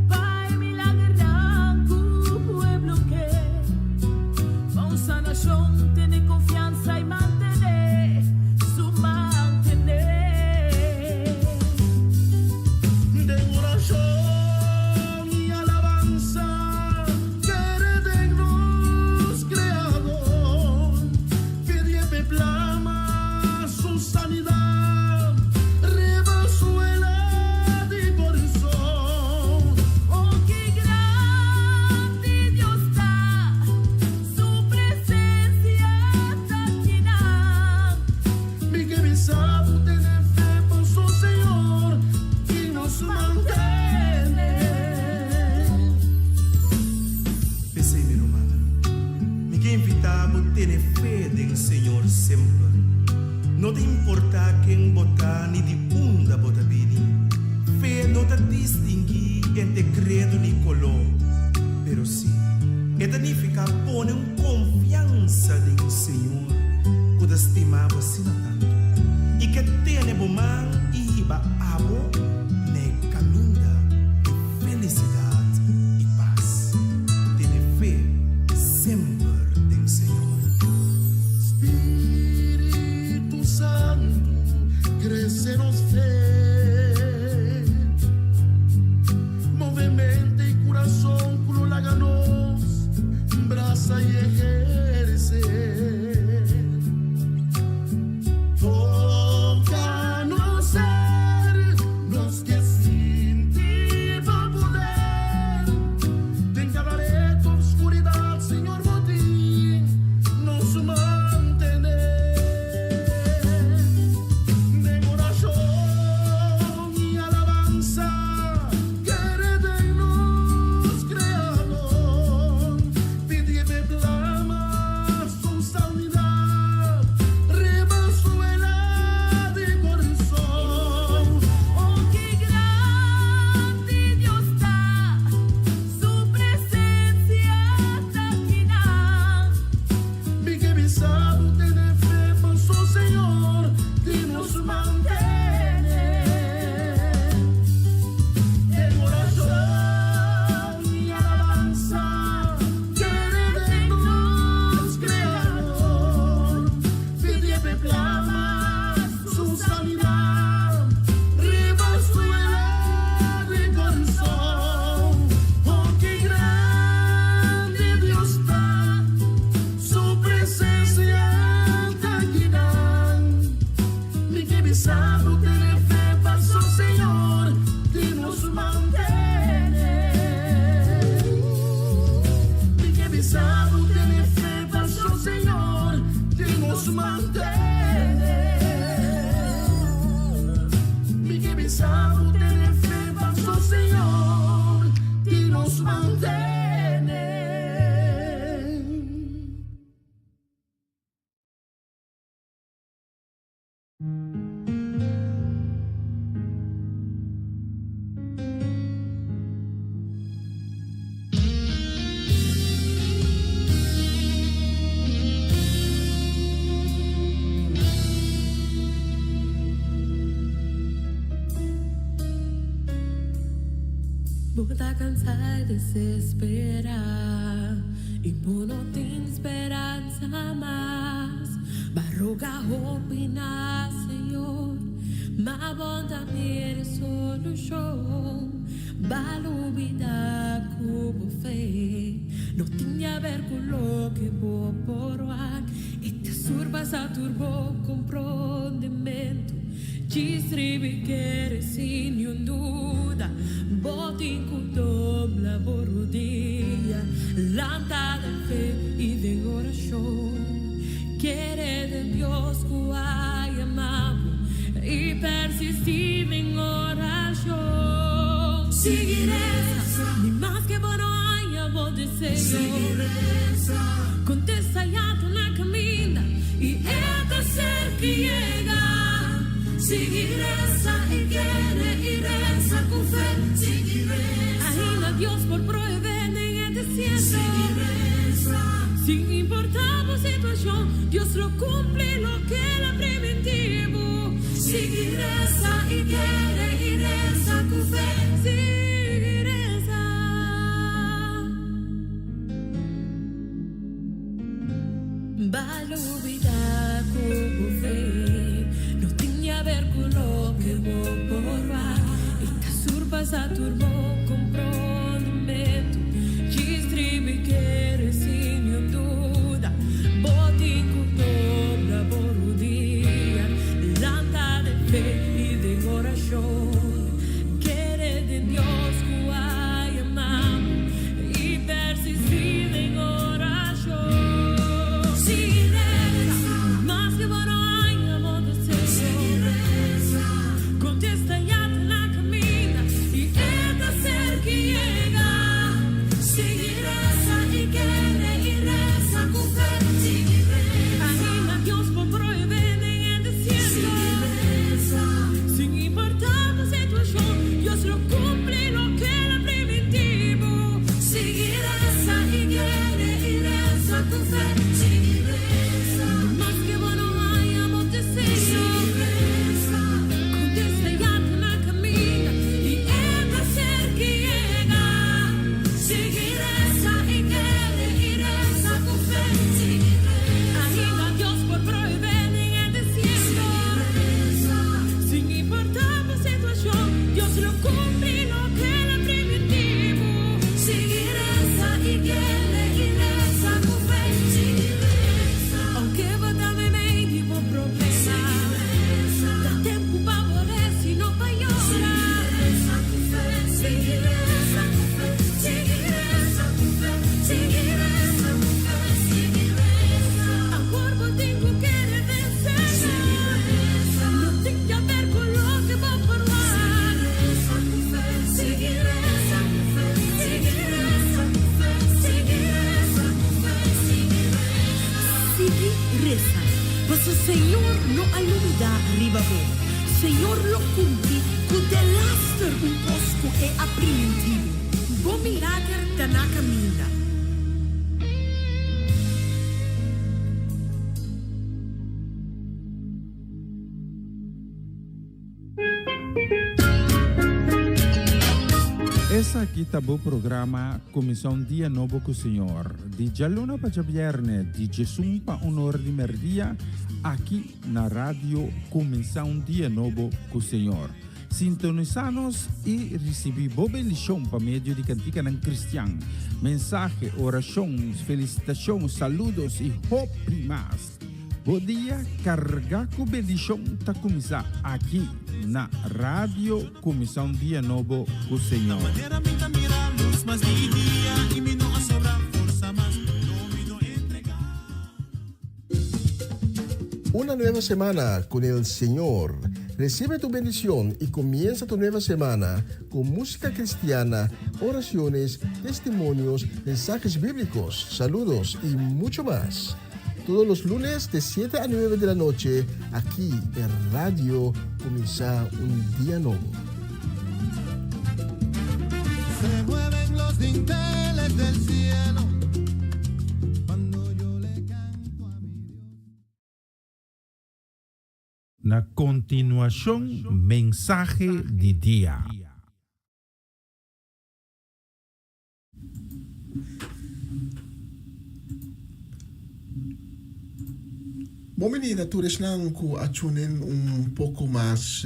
pa e milagernan ku pueblo ke. Pa un sanashon tene konfiansa i mantené su mantené. Den orashon i alabansa kere den nos Kreador, pidi p'e plama su sanidad riba suela. Señor semper. No ta importá ken bo ta ni di unda bo ta bini. Fe no ta distinguí entre kredo ni koló. Pero sí, e ta nifiká pone un konfiansa den Señor ku ta stima bo asina tantu i ke tene bo man i hiba abo na e kaminda di felisidat i pas. Tene fe semper den Señor. Spiritu Santu, krese nos fe. Move mente i kurason ku lo laga nos brasa i ehersé. Toka nos ser, nos ke sinti bo poder. Den kada reto oskuridat, Señor, bo tin nos mantené. Den orashon i alabansa, kere den nos Kreador. Pidi p'e plama su sanidat, riba suela di kurason. Oh, ke grandi Dios ta, su presensia ta akinan. Mi ke bisa bo tene fe paso Señor ta nos mantené. Den orashon i alabansa, kere den nos Kreador. Pidi p'e plama su sanidat, riba suela di kurason. Oh, ke grandi Dios ta, su presensia ta akinan. Mi ke bisa bo tene fe paso Señor ta nos mantené. Mi ke bisa bo tene fe paso Señor ta nos mantené. Mi ke bisa bo tene fe paso Señor ta nos mantené. Bo ta kansá i desesperá i bo no tin speransa mas. B'a roga hopi na Señor, ma bo n' ta mira solushon. B'a lubidá ku bo fe no tin di aber ku loke bo por wak. E ta surpasá tur bo komprondementu. Djis tribi kere sin niun duda. Bo tin ku dobla bo rudia. Lanta den fe i den orashon. Kere den Dios ku a yama bo i persistí den orashon. Sigui resa, ni maske bo no haña bo deseo. Kontesta ya ta na kaminda i e ta serka yega. Sigui resa i kere i resa ku fe. Ainda Dios por proveé den e desierto. Sin importá bo situashon, Dios lo kumpli loke el a primintí bo. Sigui resa i kere i resa ku fe. Sigui resa. B'a lubidá ku bo fe no tin di aber ku loke bo por wak. E ta surpasá tur bo komprondementu. Djis tribi kere sin niun duda. Bo tin ku dobla bo rudia. Lanta den fe i den orashon. Kere den Dios ku a yama bo i persistí den orashon. Sigui resa, maske bo no haña bo deseo. Kontesta ya ta na kaminda i e ta serka yega. Sigui resa, paso Señor no a lubidá riba bo. Señor lo cumpli cu delaster un cos cu E a primintí bo. Bo milager ta na caminda. Esaki ta bo programa Kuminsá un Dia Nobo ku Señor, di djaluna pa djabièrnè, di djesun pa un or di mèrdia, aki na Radio Kuminsá un Dia Nobo ku Señor. Sintonisá nos i risibí bo bendishon pa medio di kantikanan kristian, mensahe, orashon, felisitashon, saludos i hopi mas. Bo dia carga cu bendicion ta cuminsa aki na Radio Cuminsa un Dia Nobo cu Señor. Una nueva semana con el Señor. Recibe tu bendición y comienza tu nueva semana con música cristiana, oraciones, testimonios, mensajes bíblicos, saludos y mucho más. Todos los lunes de 7 a 9 de la noche, aquí en Radio Comienza un Día Nuevo. Se mueven los dinteles del cielo cuando yo le canto a mi Dios. Na kontinuashon mensahe di dia. Bon bini na tur esnan ku a tune un poko mas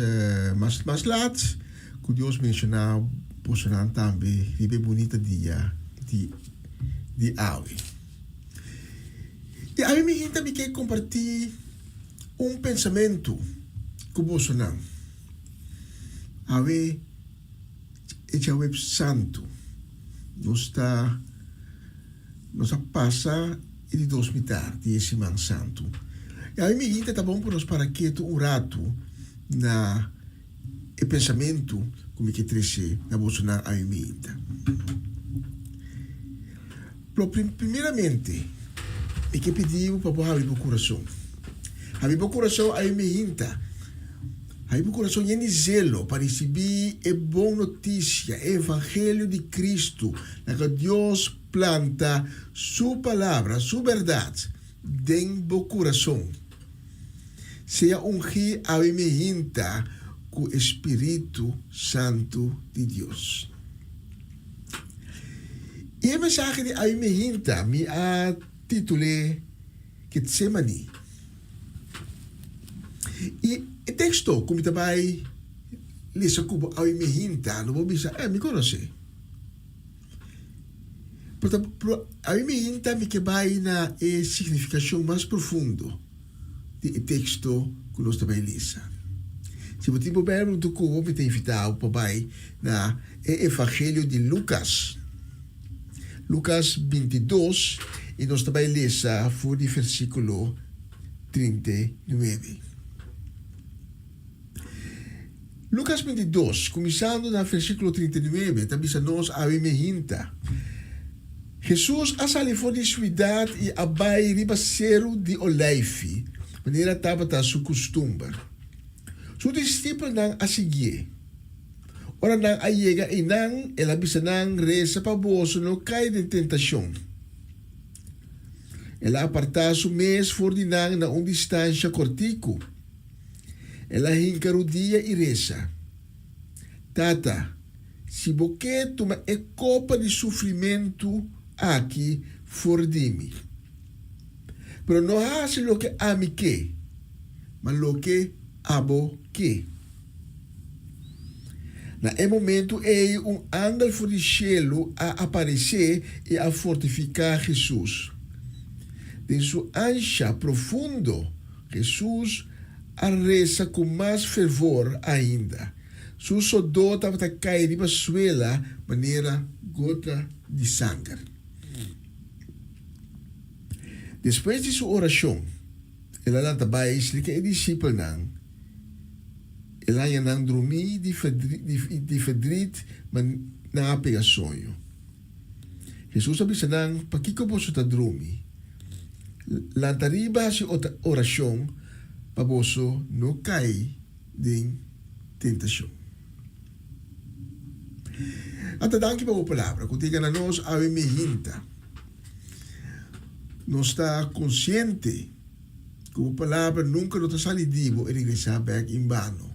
mas mas lat. Ku Dios bendishoná bosonan tambe riba e bunita dia di di awe. I awe mi hinta mi ke kompartí un pensamentu ku bosonan. Awe. E djaweps santu nos ta nos a pasa e di dos mitar di e siman santu. I ami mi hinta ta bon pa nos para ketu un ratu na e pensamentu ku mi ke trese na bosonan ami mi hinta. Pero primeramente mi ke pidi bo pa bo habri bo kurason. Habri bo kurason ami mi hinta. Habri bo kurason yen di zelo pa risibí e bon notisia, e evangelio di Kristu, na ku Dios planta Su palabra, Su bèrdat, den bo kurason. Sea ungí awe mi hinta ku e Spiritu Santu di Dios. I e mensahe di awe mi hinta mi a titul'é Getsemani. I e teksto ku mi ta bai lesa ku bo awe mi hinta, lo bo bisa, eh, mi konosé. Pero ta, pero awe mi hinta mi ke bai na e signifikashon mas profundo di e teksto ku nos ta bai lesa. Si bo tin bo Beibel huntu ku bo, mi ta invitá bo pa bai na e Evangelio di Lukas. Lukas 22, i nos ta bai lesa for di versíkulo 39. Lukas 22, kuminsando na versíkulo 39, ta bisa nos awe mehinta, Hesus a sali for di suidat i a bai riba Seru di Oleifi, manera tabata su kustumber. Su disipelnan a siguié. Ora nan a yega einan, el a bisa nan, Resa pa boso no kai den tentashon. El a apartá su mes for di nan na un distansha kòrtiku. El a hinka rudia i resa, Tata, si bo ke tuma e kopa di sufrimentu aki for di mi. Pero no hasi loke ami ke, ma loke abo ke. Na e momentu ei un angel for di shelu a aparesé i a fortifiká Hesus. Den su ansha profundo, Hesus a resa ku mas fervor ainda. Su sodó tabata kai riba suela manera gota di sanger. Despues di su orashon, el a lanta bai serka e disipelnan. El haña nan drumí di di ferdrit, ma nan a pega soño. Hesus a bisa nan, Pakiko boso ta drumi? Lanta riba hasi orashon pa boso no kai den tentashon. Ata danki pa bo palabra ku ta yega na nos awe mehinta. Nos ta konsiente. Ku bo palabra nunka no ta sali di bo i regresá bèk en bano,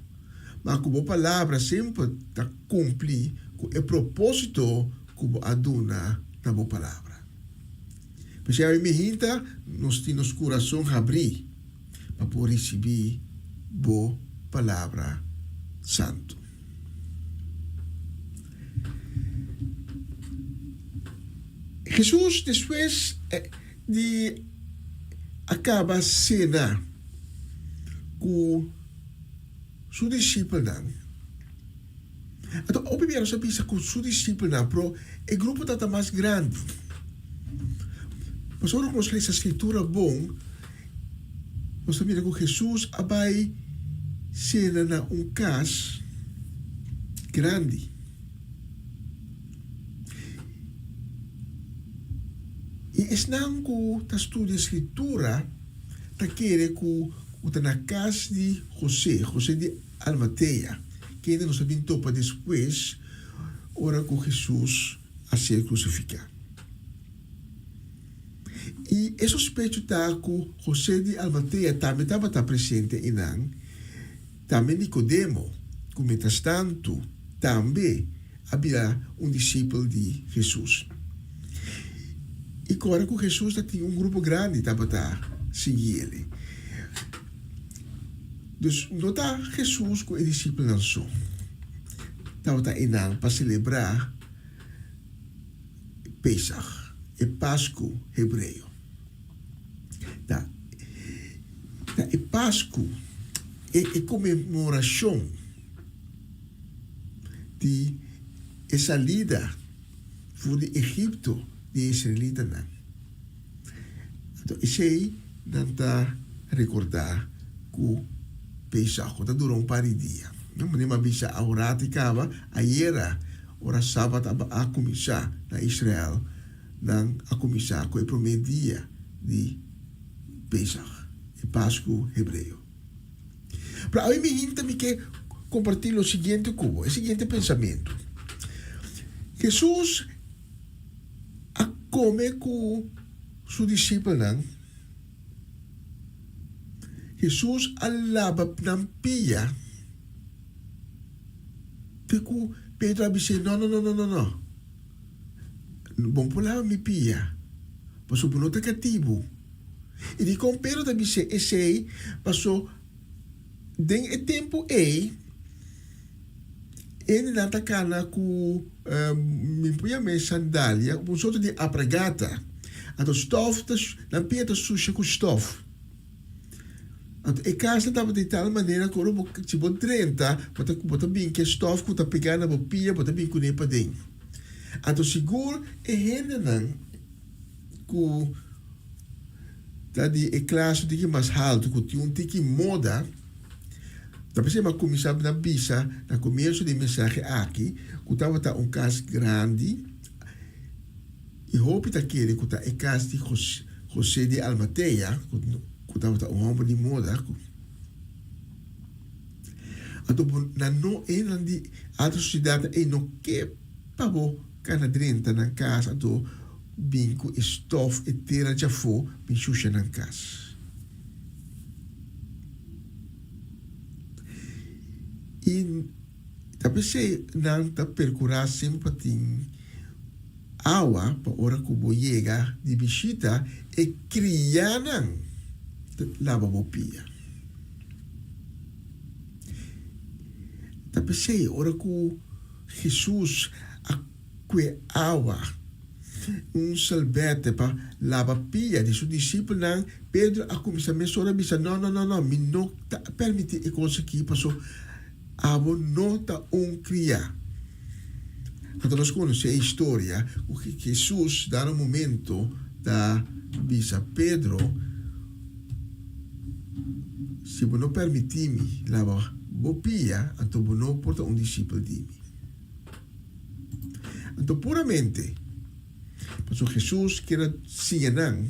ma ku bo palabra semper ta kumpli ku e propósito ku bo a duna na bo palabra. P'esei awe mihinta nos tin nos kurason habrí pa por risibí bo palabra santu. Hesus despues di a kaba sena ku su disipelnan. Anto hopi bia nos a bisa ku su disipelnan, pero e grupo tabata mas grandi. Pasobra ora ku nos lesa Skritura bon, nos ta mira ku Hesus a bai sena na un kas grandi. I esnan ku ta studia Skritura ta kere ku ku ta na kas di José, José di Almatea, kende nos a bin topa despues ora ku Hesus a ser krusifiká. I e sospecho ta ku José di Almatea tambe tabata presente einan. Tambe Nikodemo, ku mientrastantu tambe a bira un disipel di Hesus. I kòrda ku Hesus ta tin un grupo grandi tabata sigui el. Dus no ta Hesus ku e disipelnan so tabata einan pa selebrá Pesach, e Pasku hebreo. Ta ta e Pasku, e e konmemorashon di e salida for di Egipto di e israelitanan. Anto esei nan ta rekordá ku Pesach, ku ta dura un par di dia. Manera mi a bisa aworat i kaba, ayera ora Sabat a kuminsá na Israel, Nan a kuminsá ku e promé dia di Pesach, e Pasku hebreo. Pero awe mi hinta mi ke kompartí lo siguiente ku bo, e siguiente pensamentu. Hesus a kome ku su disipelnan. Hesus a laba nan pia te ku Pedro a bis'é, No, no, no, no, no, no. Bo por laba mi pia, pasobra bo no ta katibu. I dikon Pedro ta bis'é esei? Paso den e tempu ei, hendenan ta kana ku, mi por yam'é sandalia, un sorto di apragata. Anto stòf ta, nan pia ta susha ku stòf. Anto e kasnan tabata di tal manera ku ora bo, si bo drenta, bo ta, bo ta bin ku e stòf ku ta pegá na bo pia, bo ta bin kuné paden. Anto sigur e hendenan ku ta di e klas un tiki mas haltu, ku tin un tiki moda, ta p'esei mi a kuminsá na bisa na komienso di e mensahe aki ku tabata un kas grandi, I hopi ta kere ku ta e kas di José di Almatea, ku tabata un hòmber di moda. Anto bo nan no hendenan di alta sosiedat ei no ke pa bo kana drenta nan kas anto bin ku e stòf e tera djafó bin shusha nan kas. I ta p'esei nan ta perkurá semper pa tin awa pa ora ku bo yega di bishita e krianan ta laba bo pia. Ta p'esei ora ku Hesus a kue awa, un salbete pa laba pia di su disipelnan, Pedro a kuminsá mesora bisa, No, no, no, no, mi no ta permití e kos akí, paso abo no ta un kriá. Anto nos konosé e historia ku Hesus dado momento ta bisa Pedro, Si bo no permití mi laba bo pia, anto bo no por ta un disipel di mi. Anto puramente pasobra Hesus kier a siña nan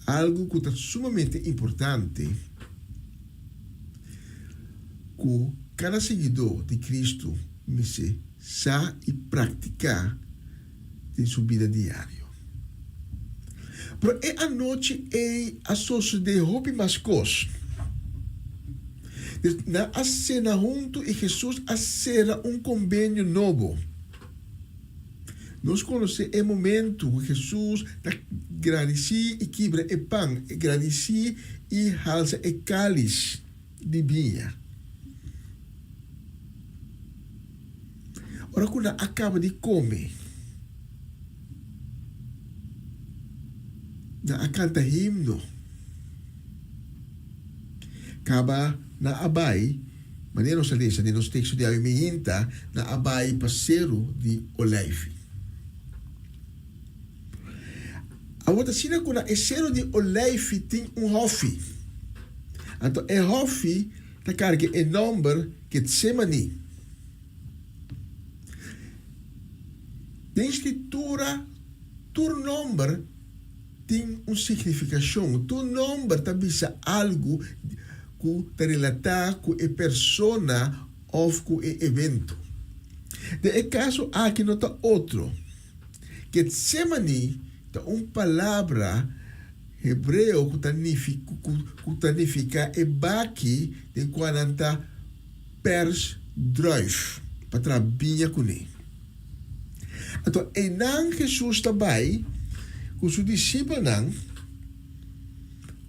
algu ku ta sumamente importante, ku kada siguidó di Kristu mester sa i praktiká den su bida diario. Pero e anochi ei a sosodé hopi mas kos. Nan a sena huntu i Hesus a sera un kombenio nobo. Nos konosé e momentu ku Hesus ta gradisí i kibra e pan, gradisí i halsa e kális di biña. Ora ku nan a kaba di kome, nan a kanta himno. Kaba nan a bai, manera nos a lesa den nos teksto di awe mainta, nan a bai pa Seru di Oleifi. Awor ta asina ku na e Seru di Oleifi tin un hòfi. Anto e hòfi ta karga e nòmber Getsemani. Den Skritura tur nòmber tin un signifikashon. Tur nòmber ta bisa algu ku ta relatá ku e persona òf ku e evento. Den e kaso aki no ta otro. Getsemani ta un palabra hebreo ku ta ku ta nifiká e baki den kua nan ta pèrs druif pa traha biña kuné. Anto einan Hesus ta bai ku su disipelnan,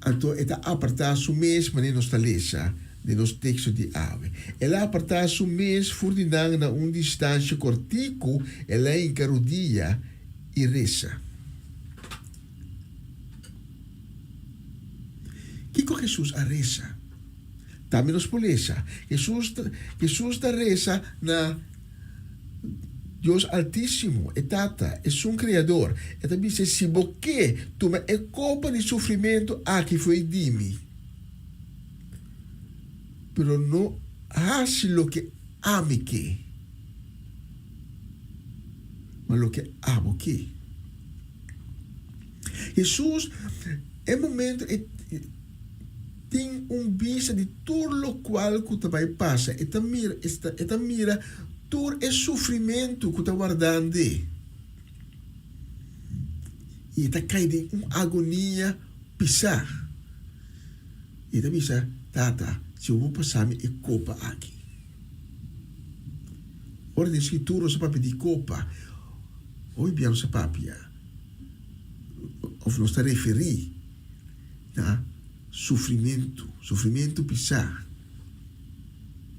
anto e ta apartá su mes manera nos ta lesa den nos teksto di awe. El a apartá su mes for di nan na un distansha kòrtiku, el a hinka rudia i resa. Kiko Hesus a resa? Tambe nos por lesa, Hesus Hesus ta resa na Dios Altísimo, e Tata, esun Kreador. E ta bisa, Si bo ke, tuma e kopa di sufrimentu aki fo'i di mi. Pero no hasi loke ami ke, ma loke abo ke. Hesus, e momento e. Tin un bista di tur lokual ku ta bai pasa. E ta mira, e ta mira tur e sufrimentu ku ta wardand'é. I e ta kai den un agonia pisá. I e ta bisa, Tata, si bo por pasa mi e kopa aki. Ora den Skritura nos a papia di kopa, hopi bia nos a papia òf nos ta referí na sufrimentu, sufrimentu pisá.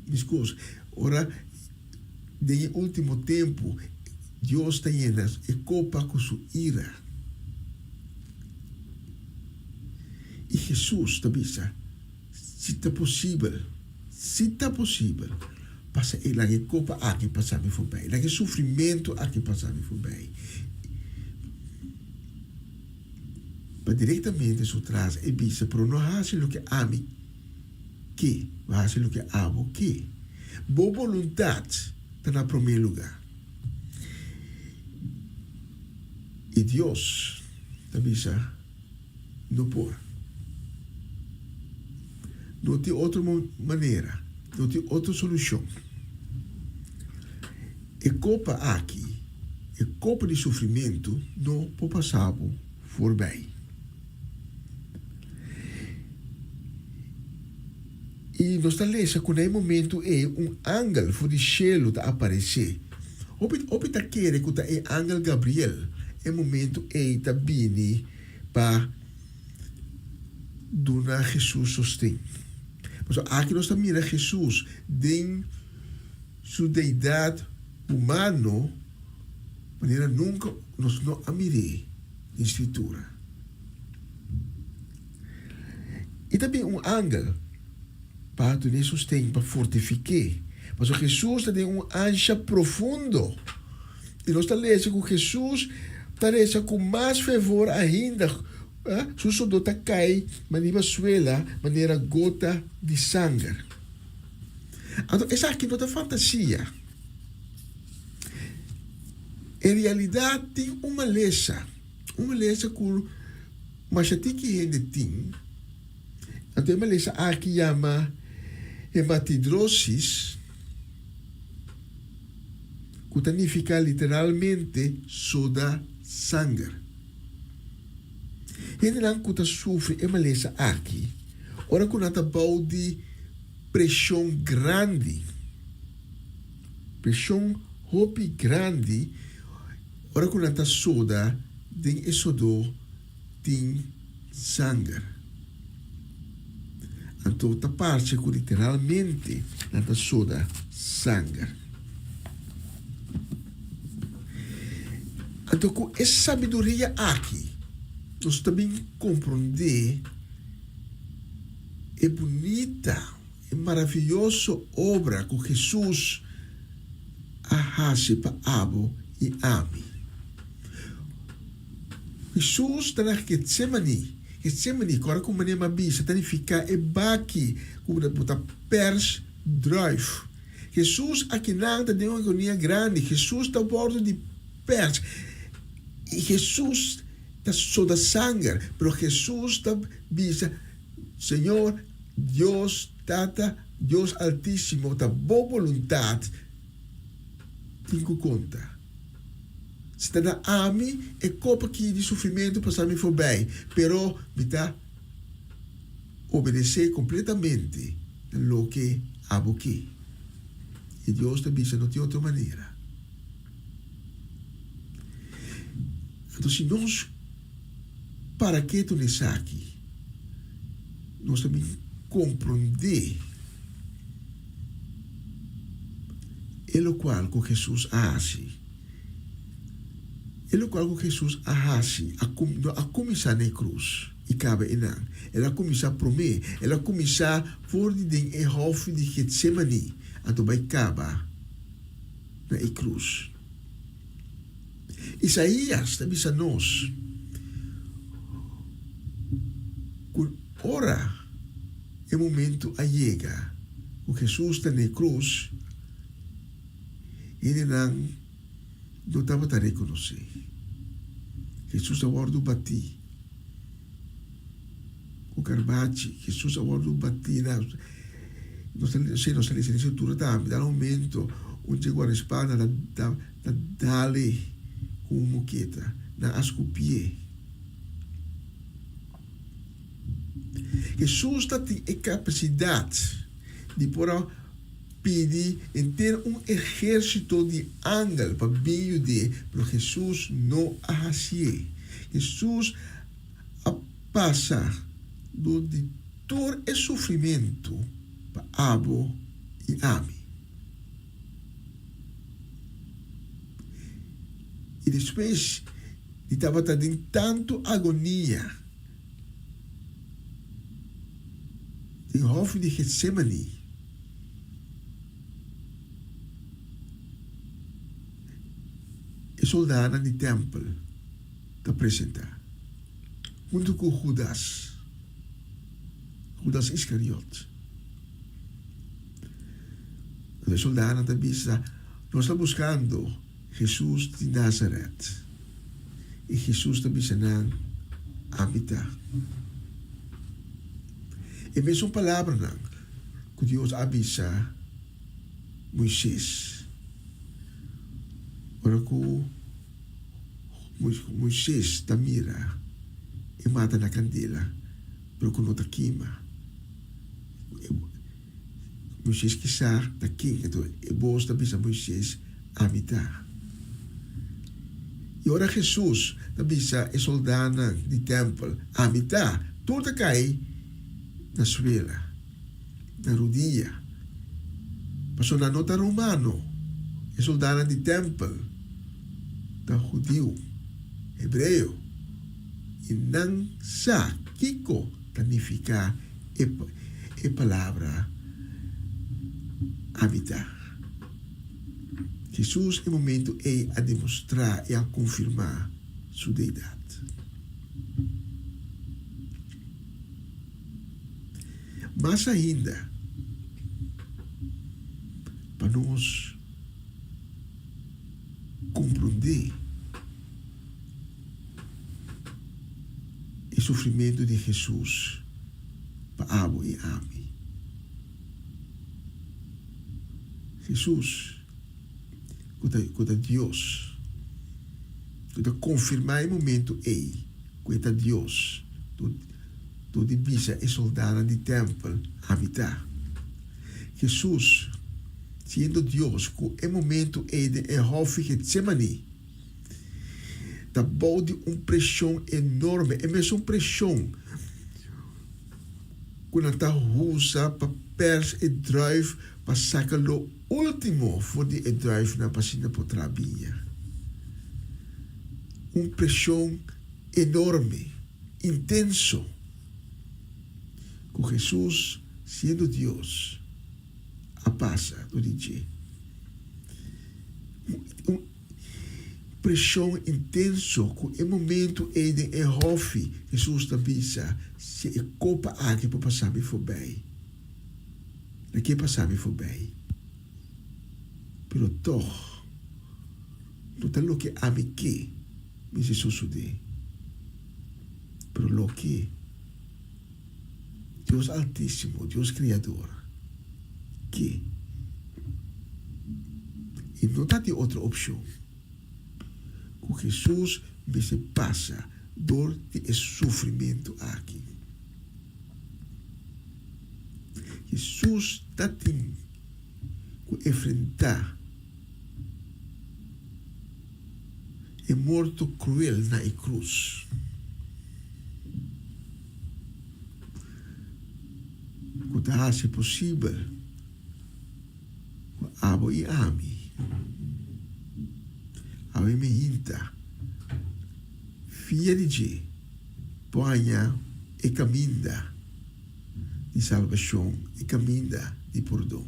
Meskos, ora den e último tempu Dios ta yena e kopa ku su ira. I Hesus ta bisa, Si ta posibel, si ta posibel, pasa e laga e kopa aki pasa mi forbei, laga e sufrimentu aki pasa mi forbei. Pa direktamente su tras e bisa, Pero no hasi loke ami ke, bo hasi loke abo ke. Bo boluntat ta na promé lugá. I Dios ta bisa, No por. No tin otro manera, no tin otro solushon. E kopa aki. E kopa di sufrimentu no por pasa bo forbij. I nos ta lesa ku na e momentu ei un angel for di shelu ta aparesé. Hopi hopi ta kere ku ta e angel Gabriel e momentu ei ta bini pa duna Hesus sosten. Pasobra aki nos ta mira Hesus den su deidat humano manera nunka nos no a mir'é den Skritura. I ta bin un angel pa dun'é sosten, pa fortifik'é. Pasobra Hesus ta den un ansha profundo. I nos ta lesa ku Hesus ta resa ku mas fervor ainda. Su sodó ta kai riba suela manera gota di sanger. Anto esaki no ta fantasia. En realidat tin un malesa, un malesa ku masha tiki hende tin. Anto e malesa aki yama hematidrosis, ku ta nifiká literalmente soda sanger. Hendenan ku ta sufri e malesa aki, ora ku nan ta bou di preshon grandi, preshon hopi grandi, ora ku nan ta soda den e sodó tin sanger. Anto ta parce ku literalmente nan ta soda sanger. Anto ku e sabiduria aki nos ta bin komprondé e bunita, e maravioso obra ku Hesus a hasi pa abo i ami. Hesus ta na Getsemani. Getsemani, kòrda ku manera mi a bisa, ta nifiká e baki ku bo ta pèrs druif. Hesus akinan ta den un agonia grandi. Hesus ta wòrdu di pèrs. I Hesus ta soda sanger. Pero Hesus ta bisa, Señor, Dios Tata, Dios Altísimo, ta bo boluntat tin ku konta. Si ta na ami, e kopa aki di sufrimentu pasa mi forbij, pero mi ta obedesé kompletamente na loke abo ke. I Dios ta bisa no tin otro manera. Anto si nos para ketu na esaki, nos ta bin komprondé e lokual ku Hesus a hasi. E lokual ku Hesus a hasi a no a kuminsá na e krus i kaba einan. El a kuminsá promé. El a kuminsá for di den e hòfi di Getsemani anto bai kaba na e krus. Isaías ta bisa nos ku ora e momentu a yega ku Hesus ta na e krus, hendenan no tabata rekonosé. Hesus a wòrdu batí ku karbachi, Hesus a wòrdu batí na, nos ta sí nos ta lesa den Skritura tambe, na un momento un dje guardaespalda ta ta dal-e ku un moketa, nan a skupié. Hesus ta tin e kapasidat di por a pidi henter un ehérsito di angel pa bin yud'é, pero Hesus no a hasié. Hesus a pasa dor di tur e sufrimentu pa abo i ami. I despues di tabata den tantu agonia den hòfi di Getsemani, e soldánan di tèmpel ta presentá huntu ku Hudas, Hudas Iskariot. E soldánan ta bisa, Nos ta buskando Hesus di Nazaret. I Hesus ta bisa nan, Ami ta. E mesun palabranan ku Dios a bisa Moises ora ku. Moises ta mira e mata na kandela, pero ku no ta kima. Moises kisa ta ken, anto e bos ta bisa Moises, Ami ta. I ora Hesus ta bisa e soldánan di tèmpel, Ami ta, tur ta kai na suela, na rudia, pasobra nan no ta romano, e soldánan di tèmpel ta hudiu, hebreo, i nan sa kiko ta nifiká e palabra Ami ta. Hesus e momento ei a demostrá i a konfirmá su deidat. Mas ainda, pa nos komprondé e sufrimentu di Hesus pa abo i ami. Hesus, ku ta ku ta Dios, ku ta konfirmá e momentu ei ku e ta Dios, dor dor di bisa e soldánan di tèmpel, Ami ta. Hesus, siendo Dios, ku e momentu ei den e hòfi Getsémani, ta bou di un preshon enorme, e mesun preshon ku nan ta usa pa pers e druif pa saka lo ultimo for di e druifnan pa asina por traha biña. Un preshon enorme, intenso, ku Hesus, siendo Dios, a pasa dor di dje. Un preshon intenso ku e momentu ei den e hòfi, Hesus ta bisa, Si e kopa aki por pasa mi forbei, na ke pasa mi forbei. Pero tòg, no ta loke ami ke mester sosodé, pero loke Dios Altísimo, Dios Kreador, ke. I no ta tin otro opshon ku Hesus mester pasa dor di e sufrimentu aki. Hesus ta tin ku enfrentá e morto kruel na e krus. Ku ta hasi posibel ku abo i ami awe mi hinta fia di dje por haña e kaminda di salbashon, e kaminda di pordon.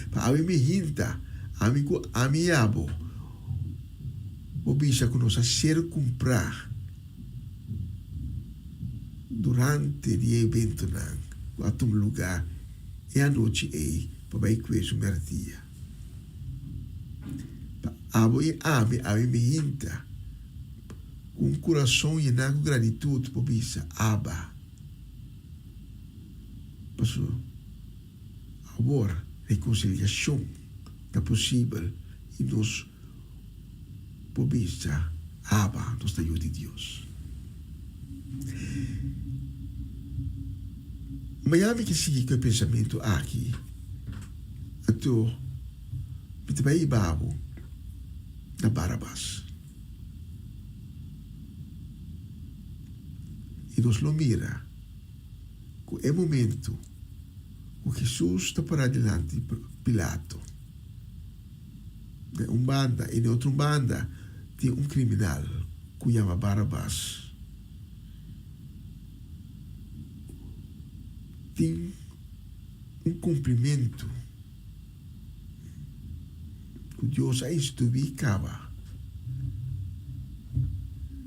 Pa awe mi hinta ami ku ami i abo por bisa ku nos a ser kumprá. Durante di e eventonan ku a tuma lugá e anochi ei pa bai kue su mèrdia. Pa abo i ami awe mi hinta ku un kurason yená ku gratitut por bisa, Abba, pasobra awor rekonsiliashon ta posibel i nos por bisa, Abba, nos ta yu di Dios. Mañana mi ke sigui ku e pensamentu aki, anto mi ta bai hiba bo na Barabas. I nos lo mira ku e momentu ku Hesus ta pará dilanti Pilato, Den un banda i den otro banda tin un kriminal ku yama Barabas. Tin un kumplimentu ku Dios a instruí kaba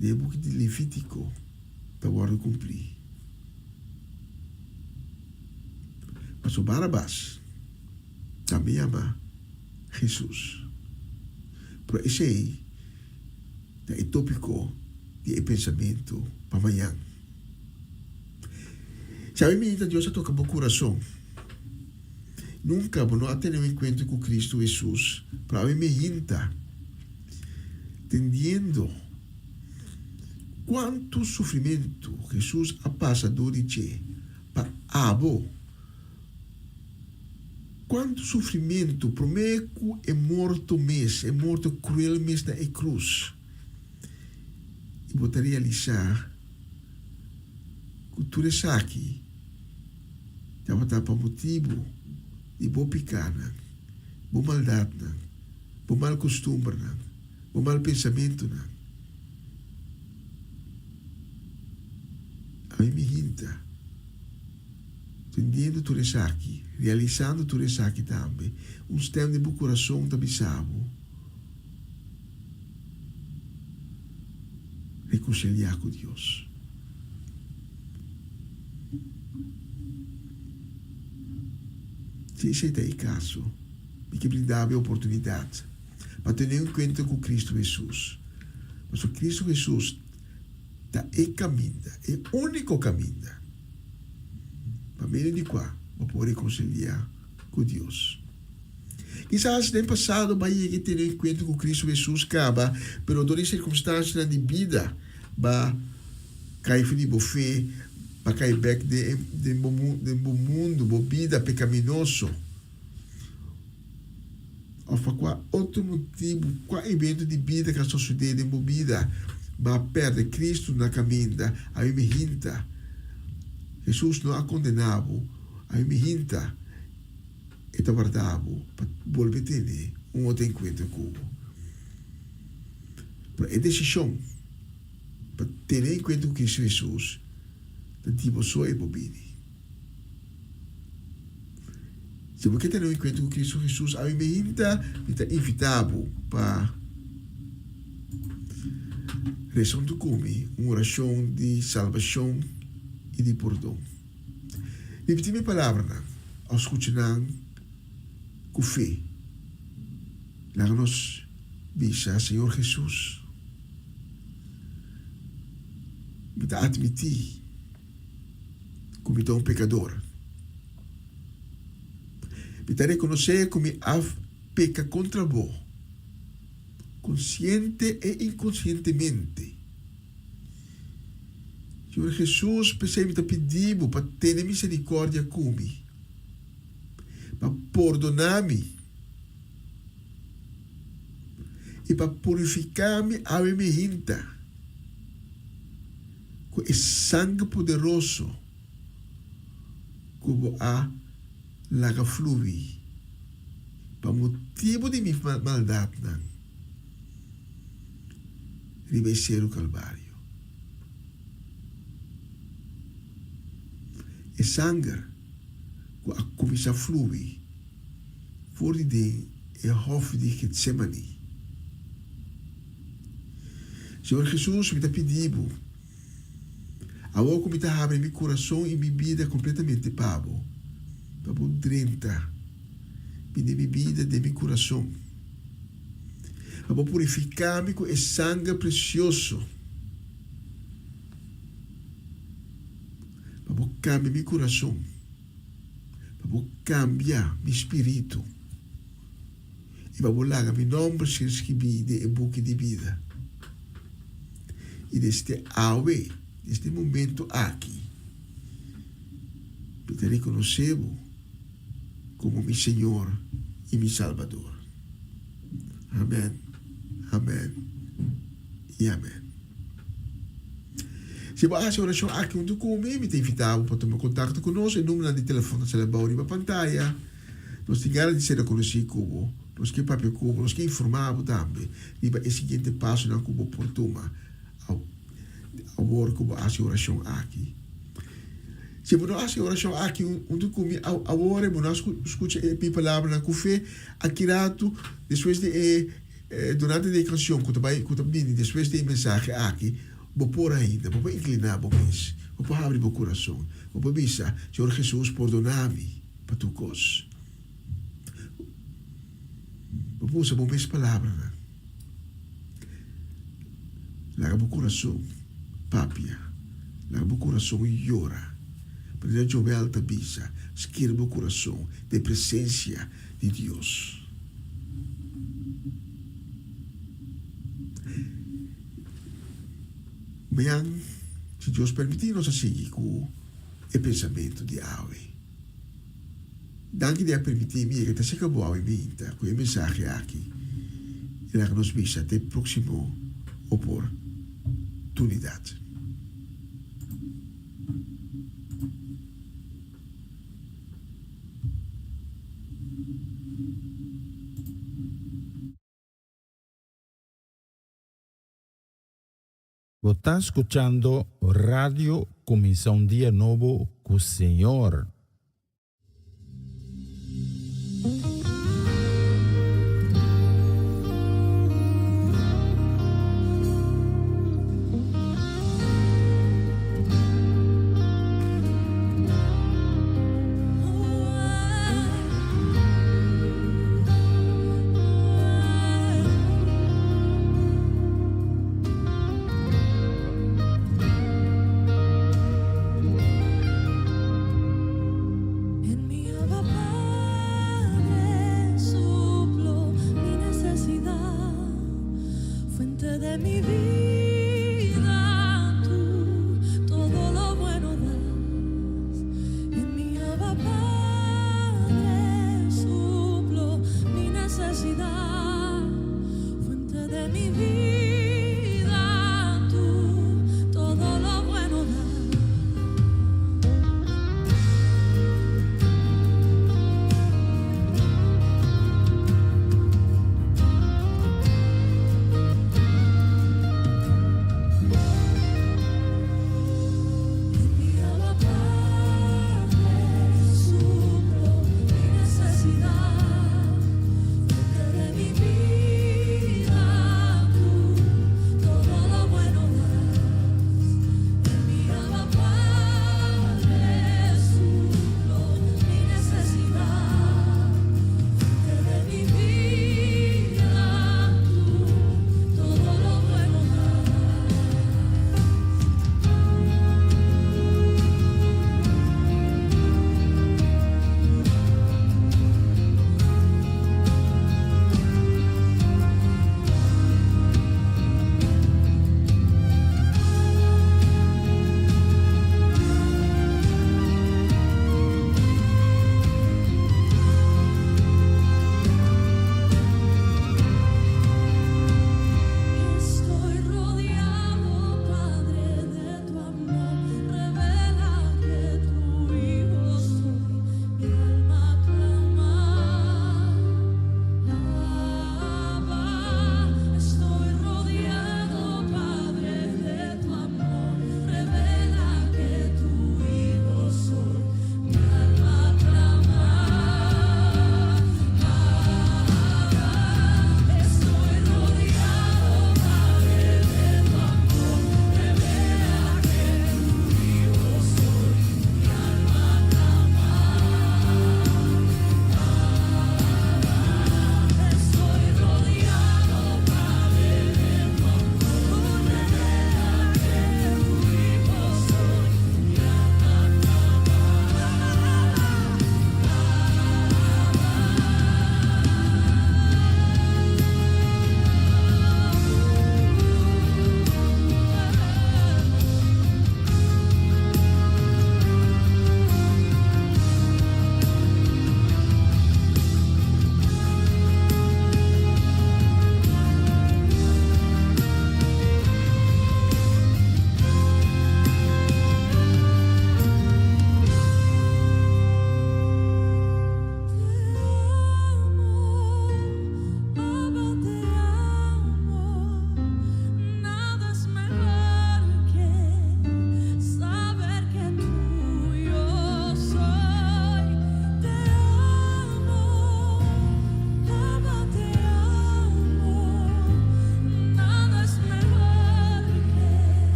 den e buki di Levítiko ta wòrdu kumplí. Pasobra Barabas tambe yama Hesus. Pero esei ta e tópiko di e pensamentu pa mañan. Si awe minita Dios a toka bo kurason, nunka bo no a tene un enkuentro ku Kristu Hesus, pero awe mihinta, tendiendo. Kuantu sufrimentu Hesus a pasa dor di dje pa abo? Kuantu sufrimentu promé ku e morto mes, e morto kruel mes na e krus? I bo ta realisá ku tur esaki tabata pa motibu di bo pikánan, bo maldatnan, bo mal kustumbernan, bo mal pensamentunan. Ami mi hinta, tendiendo tur esaki, realisando tur esaki tambe, un stem den bo kurason ta bisa bo, Rekonsiliá ku Dios. Si esei ta e kaso, mi ke brinda bo e oportunidat pa tene un enkuentro ku Kristu Hesus. Pasobra Kristu Hesus ta e kaminda, e úniko kaminda, pa medio di kua bo por rekonsiliá ku Dios. Kisas den pasado bo a yega i tene un enkuentro ku Kristu Hesus kaba, pero dor di sirkunstansianan di bida bo a kai for di bo fe, bo a kai bèk den bo mundu, bo bida pekaminoso. Òf pa kua otro motibu, kua evento di bida ku a sosodé den bo bida, bo a pèrdè Kristu na kaminda, ami mi hinta. Hesus no a kondená bo, ami mi hinta. E ta warda bo pa bolbe tene un otro enkuentro ku bo. Pero e desishon pa tene enkuentro ku Kristu Hesus ta di bo so e por bini. Si bo ke tene un enkuentro ku Kristu Hesus awe meinta, mi ta invitá bo pa resa huntu ku mi un orashon di salbashon i di pordon. Ripití mi palabranan òf skucha nan ku fe. Laga nos bisa, Señor Hesus, mi ta atmití ku mi ta un pekador. Mi ta rekonosé ku mi a peka kontra Bo, konsiente e inkonsientemente. Señor Hesus, p'esei mi ta pidi Bo pa tene miserikòrdia ku mi, pa pordoná mi i pa purifiká mi awe mi hinta ku e sanger poderoso ku Bo a laga flui pa motibu di mi maldatnan riba e seru Kalvario. E sanger ku a kuminsá flui for di den e hòfi di Getsemani. Señor Hesus, mi ta pidi Bo, awor ku mi ta habri mi kurason i mi bida kompletamente pa Bo, pa Bo drenta bini mi bida den mi kurason, pa Bo purifiká mi ku e sanger presioso, pa Bo kambia mi kurason, pa Bo kambia mi spiritu. I pa bo laga mi nòmber ser skibí den e buki di bida. I desde awe, desde e momento aki, mi ta rekonosé bo komo mi Señor i mi Salbador. Amèn, amèn i amèn. Si bo a hasi orashon aki huntu ku mi, mi ta invitá bo pa tuma kontakto ku nos. E numbernan di telefòn ta sali abou riba pantaya. Nos tin gana di ser rekonosí ku bo. Nos ke papia ku bo. Nos ke informá bo tambe riba e siguiente pasonan ku bo por tuma awor ku bo hasi orashon aki. Si bo no hasi orashon aki huntu ku mi awor i bo no a skucha e mi palabranan ku fe, aki ratu despues di e durante di e kanshon ku ta bai ku ta bini despues di e mensahe aki, bo por ainda, bo por inkliná bo mes, bo por habri bo kurason, bo por bisa, Señor Hesus, pordoná mi. pa tur kos. Bo por usa bo mes palabranan. Laga bo kurason papia. Laga bo kurason yora. Manera Joel ta bisa, skirbi bo kurason den presensia di Dios. Mañan, si Dios permití, nos a sigui ku e pensamentu di awe. Danki di a permití mi yega ta serka bo awe minta ku e mensahe aki i laga nos bisa te próksimo oportunidat. Bo ta skuchando Radio Kuminsá un Dia Nobo ku Señor.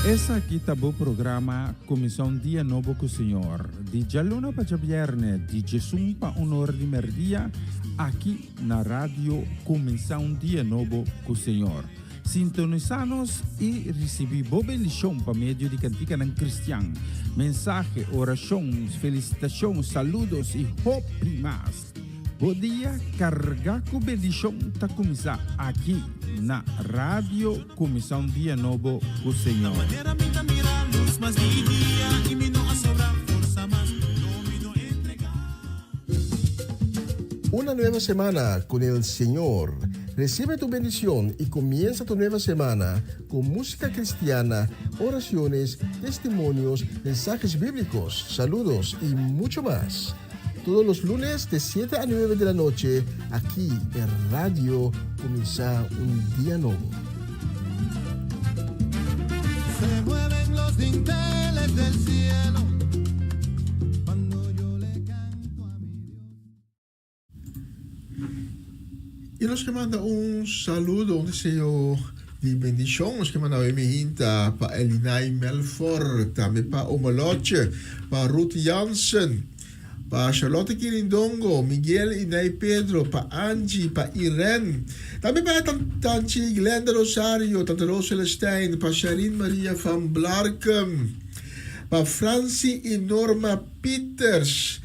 Esaki ta bo programa Kuminsá un Dia Nobo ku Señor, di djaluna pa djabièrnè, di djesun pa un or di mèrdia, aki na Radio Kuminsá un Dia Nobo ku Señor. Sintonisá nos i risibí bo bendishon pa medio di kantikanan kristian, mensahe, orashon, felisitashon, saludos i hopi mas. Bo dia kargá ku bendishon ta kuminsá aki na Radio Kuminsá un Dia Nobo ku Señor. Una nueva semana con el Señor. Recibe tu bendición y comienza tu nueva semana con música cristiana, oraciones, testimonios, mensajes bíblicos, saludos y mucho más. Todos los lunes de 7 a 9 de la noche, aquí en Radio Comienza un Día Nuevo. Se mueven los dinteles del cielo cuando yo le canto a mi Dios. Y nos ke manda un saludo, un deseo di bendicion. Nos ke manda hoy mihinta pa Elinay Melfor, tambe pa Omoloche, pa Ruth Jansen, pa Charlotte Kirindongo, Miguel y Nay Pedro, pa Angie, pa Irene, tambe pa Tanchi Glenda Rosario, Tante Roos Celestijn, pa Sharin Maria van Blarkum, pa Francie y Norma Pieters.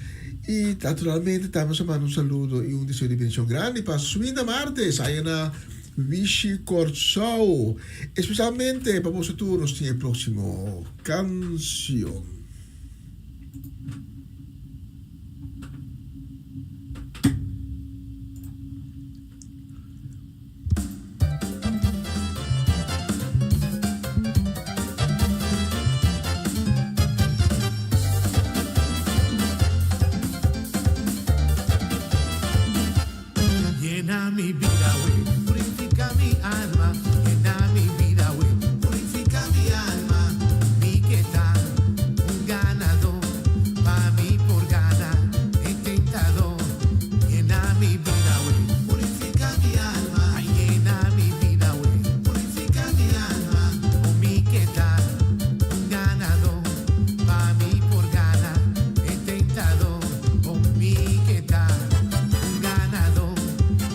Y naturalmente tambe nos a manda un saludo y un deseo di bendicion grandi pa Swinda Martes aya na Wishi Kòrsou. Especialmente pa boso tur nos tin e proximo cancion. Llena mi vida, wey, purifica mi alma. Llena mi vida, wey, purifica mi alma. Mi que tal, un ganador, pa' mí por ganar, he tentado. Llena mi vida, wey, purifica mi alma. Ay, llena mi vida, wey, purifica mi alma. Oh, mi que tal, un ganador, pa' mí por ganar, he tentado. Oh, mi que tal, un ganador,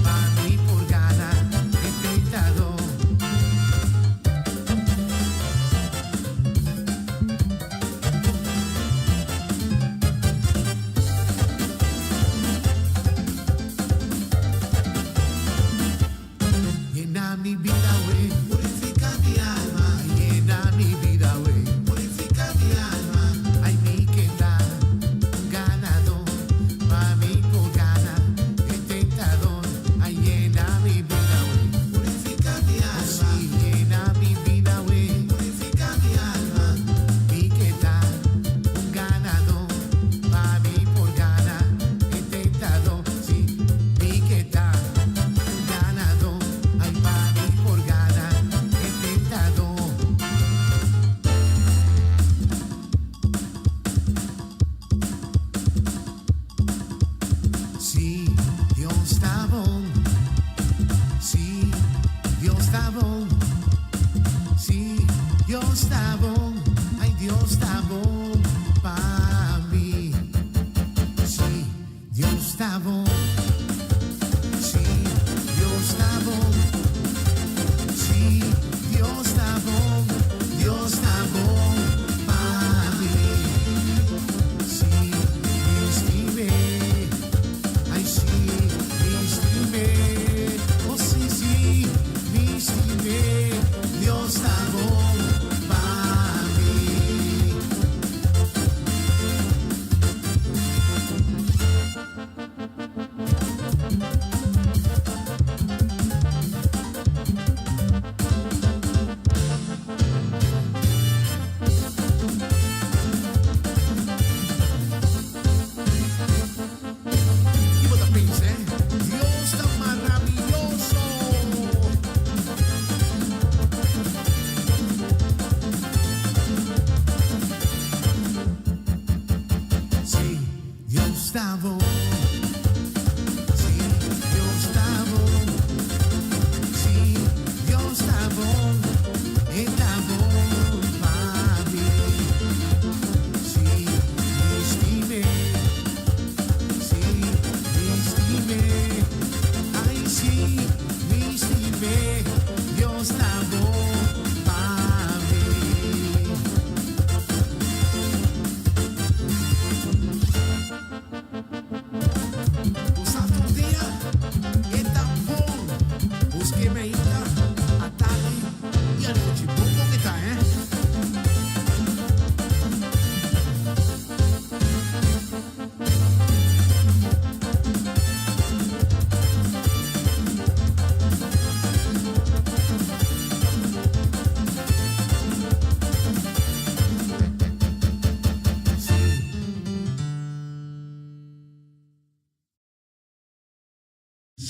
pa' mí por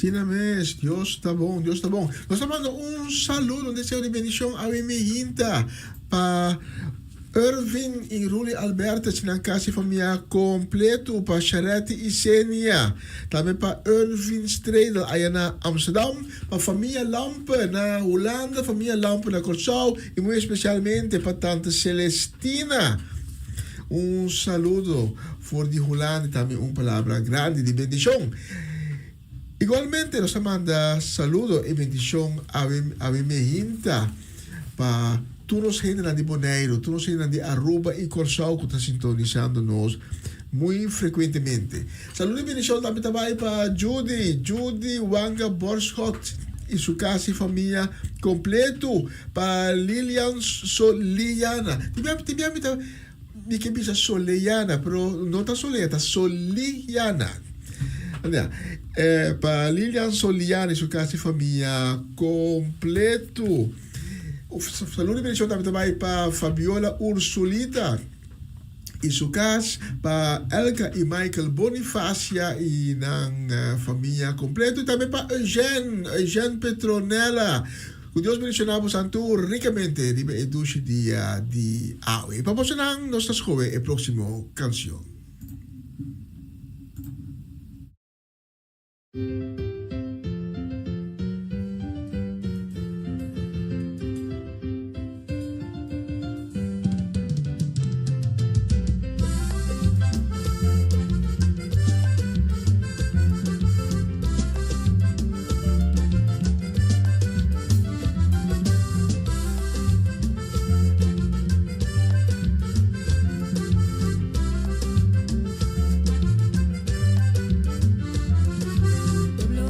Asina mes, Dios ta bon, Dios ta bon. Nos ta manda un saludo, un deseo di bendicion awe mi hinta pa Irvin y Ruli Albertus, nan casi famia completo, pa Sharetti y Senia, tambe pa Irvin Stredel aya na Amsterdam, pa famia Lampe na Hulanda, famia Lampe na Corsou y muy especialmente pa tante Celestina. Un saludo for di Hulanda y tambe un palabra grandi di bendicion. Igualmente nos ta manda saludo y bendicion awe awe mehinta pa tur nos hendenan di Boneiru, tur nos hendenan di Aruba y Corsou cu ta sintonisando nos muy frecuentemente. Saludo y bendicion tambe ta bay pa Judy, Judy Wanga Borschot y su casa y famia completo, pa Lilian Soliana, tin bia tin bia mi ta Mi ke bisa Soleana, pero no ta Soleana, ta Soliana. Anda, eh, pa Lilian Soliana y su casa y familia completo. Saludo y bendición tambe ta bai pa Fabiola Ursulita y su cas, pa Elka y Michael Bonifacia y nan familia completo, y tambe pa Eugène, Eugène Petronella. Ku Dios bendishoná bosan tur rikamente riba e dushi dia di awe. Pa bosonan nos ta skohe e próksimo kanshon. Pueblo.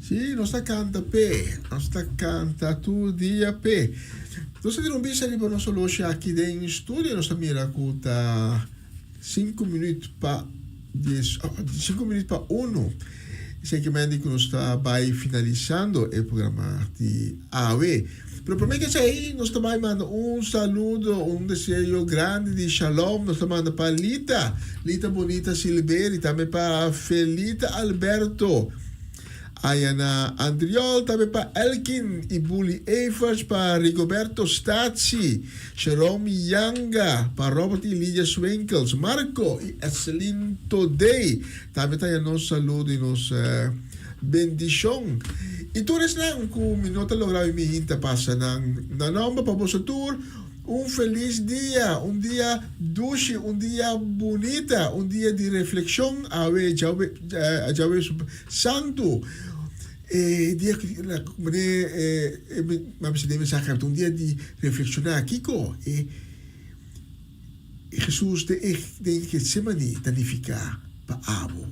Sí, nos ta kanta p'e. Nos ta kanta tur dia p'e. Nos ta tira un bista riba nos oloshi aki den studio. Nos ta mira ku ta sinku minüt pa dies, sinku minüt pa unu. Esei ke men di ku nos ta bai finalisando e programa di awe. Pero promé ke esei nos ta bai manda un saludo, un deseo grandi di shalom nos ta manda pa Lita, Lita Bonita Silberi, tambe pa Felita Alberto, Ayana Andriol, tambe pa Elkin y Bully Evers, pa Rigoberto Statie, Jerome Yanga, pa Robert y Lidia Swinkels, Marco y Etselin Todey, Tambe ta ya nos saludo y nos bendicion. Y tur esnan cu mi no ta logra mi hinta pasa nan na nomber pa boso tur un feliz dia, un dia dushi, un dia bunita, un dia di reflexion awe djawe santu. E dia mane mi a bisa den mensahe un dia di reflexiona kico e. Hesus den Getsemani ta nifiká pa abo?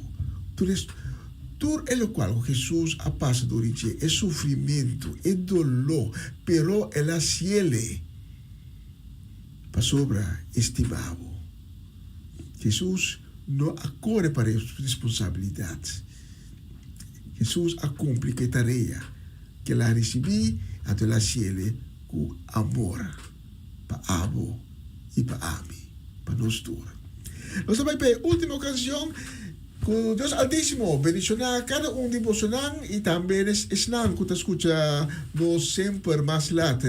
Tur es, tur e lokual ku Hesus a pasa dor di dje, e sufrimentu, e doló, pero el a hasiele pasobra e stima bo. Hesus no a kore pa responsabilidat. Hesus a kumpli ku e tarea ku el a risibí, anto el a hasiele ku amor. Pa abo i pa ami, pa nos tur. Nos ta bai pa e ultimo cancion. Cu Dios Altisimo bendiciona cada un di bosonan i tambe esnan cu ta scucha nos semper mas lat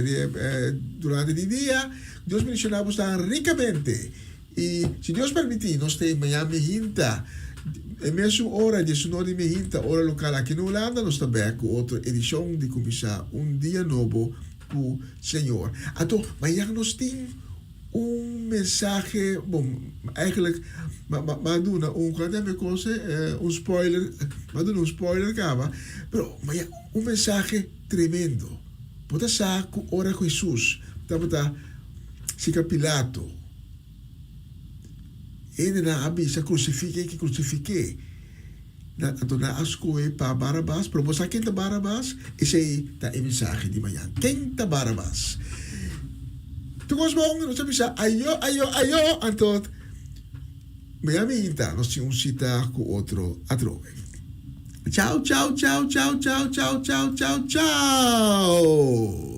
durante di dia. Dios bendiciona bosnan ricamente. I si Dios permiti nos ta e mañan mihinta e mesun ora, diesunor di mihinta, ora local aki na Hulanda, nos ta bek cu otro edicion di Cuminsa un Dia Nobo ku Señor. Anto mañan nos tin un mensahe, bon, eigenlijk m'a duna un, kua ta mi kos e, un spoiler, m'a duna un spoiler kaba, pero mañan un mensahe tremendo. Bo ta sa ku ora ku Hesus tabata sika Pilato, hendenan a bisa krusifik'e, ke krusifik'e. Anto nan a skohe pa Barabas, pero bo sa ken ta Barabas? Esei ta e mensahe di mañan. Ken ta Barabas? Tur kos bon, nos ta bisa ayo, ayo, ayo, anto mañan minta nos tin un sita ku otro atrobe. Chao, chao, chao, chao, chao, chao, chao, chao, chao!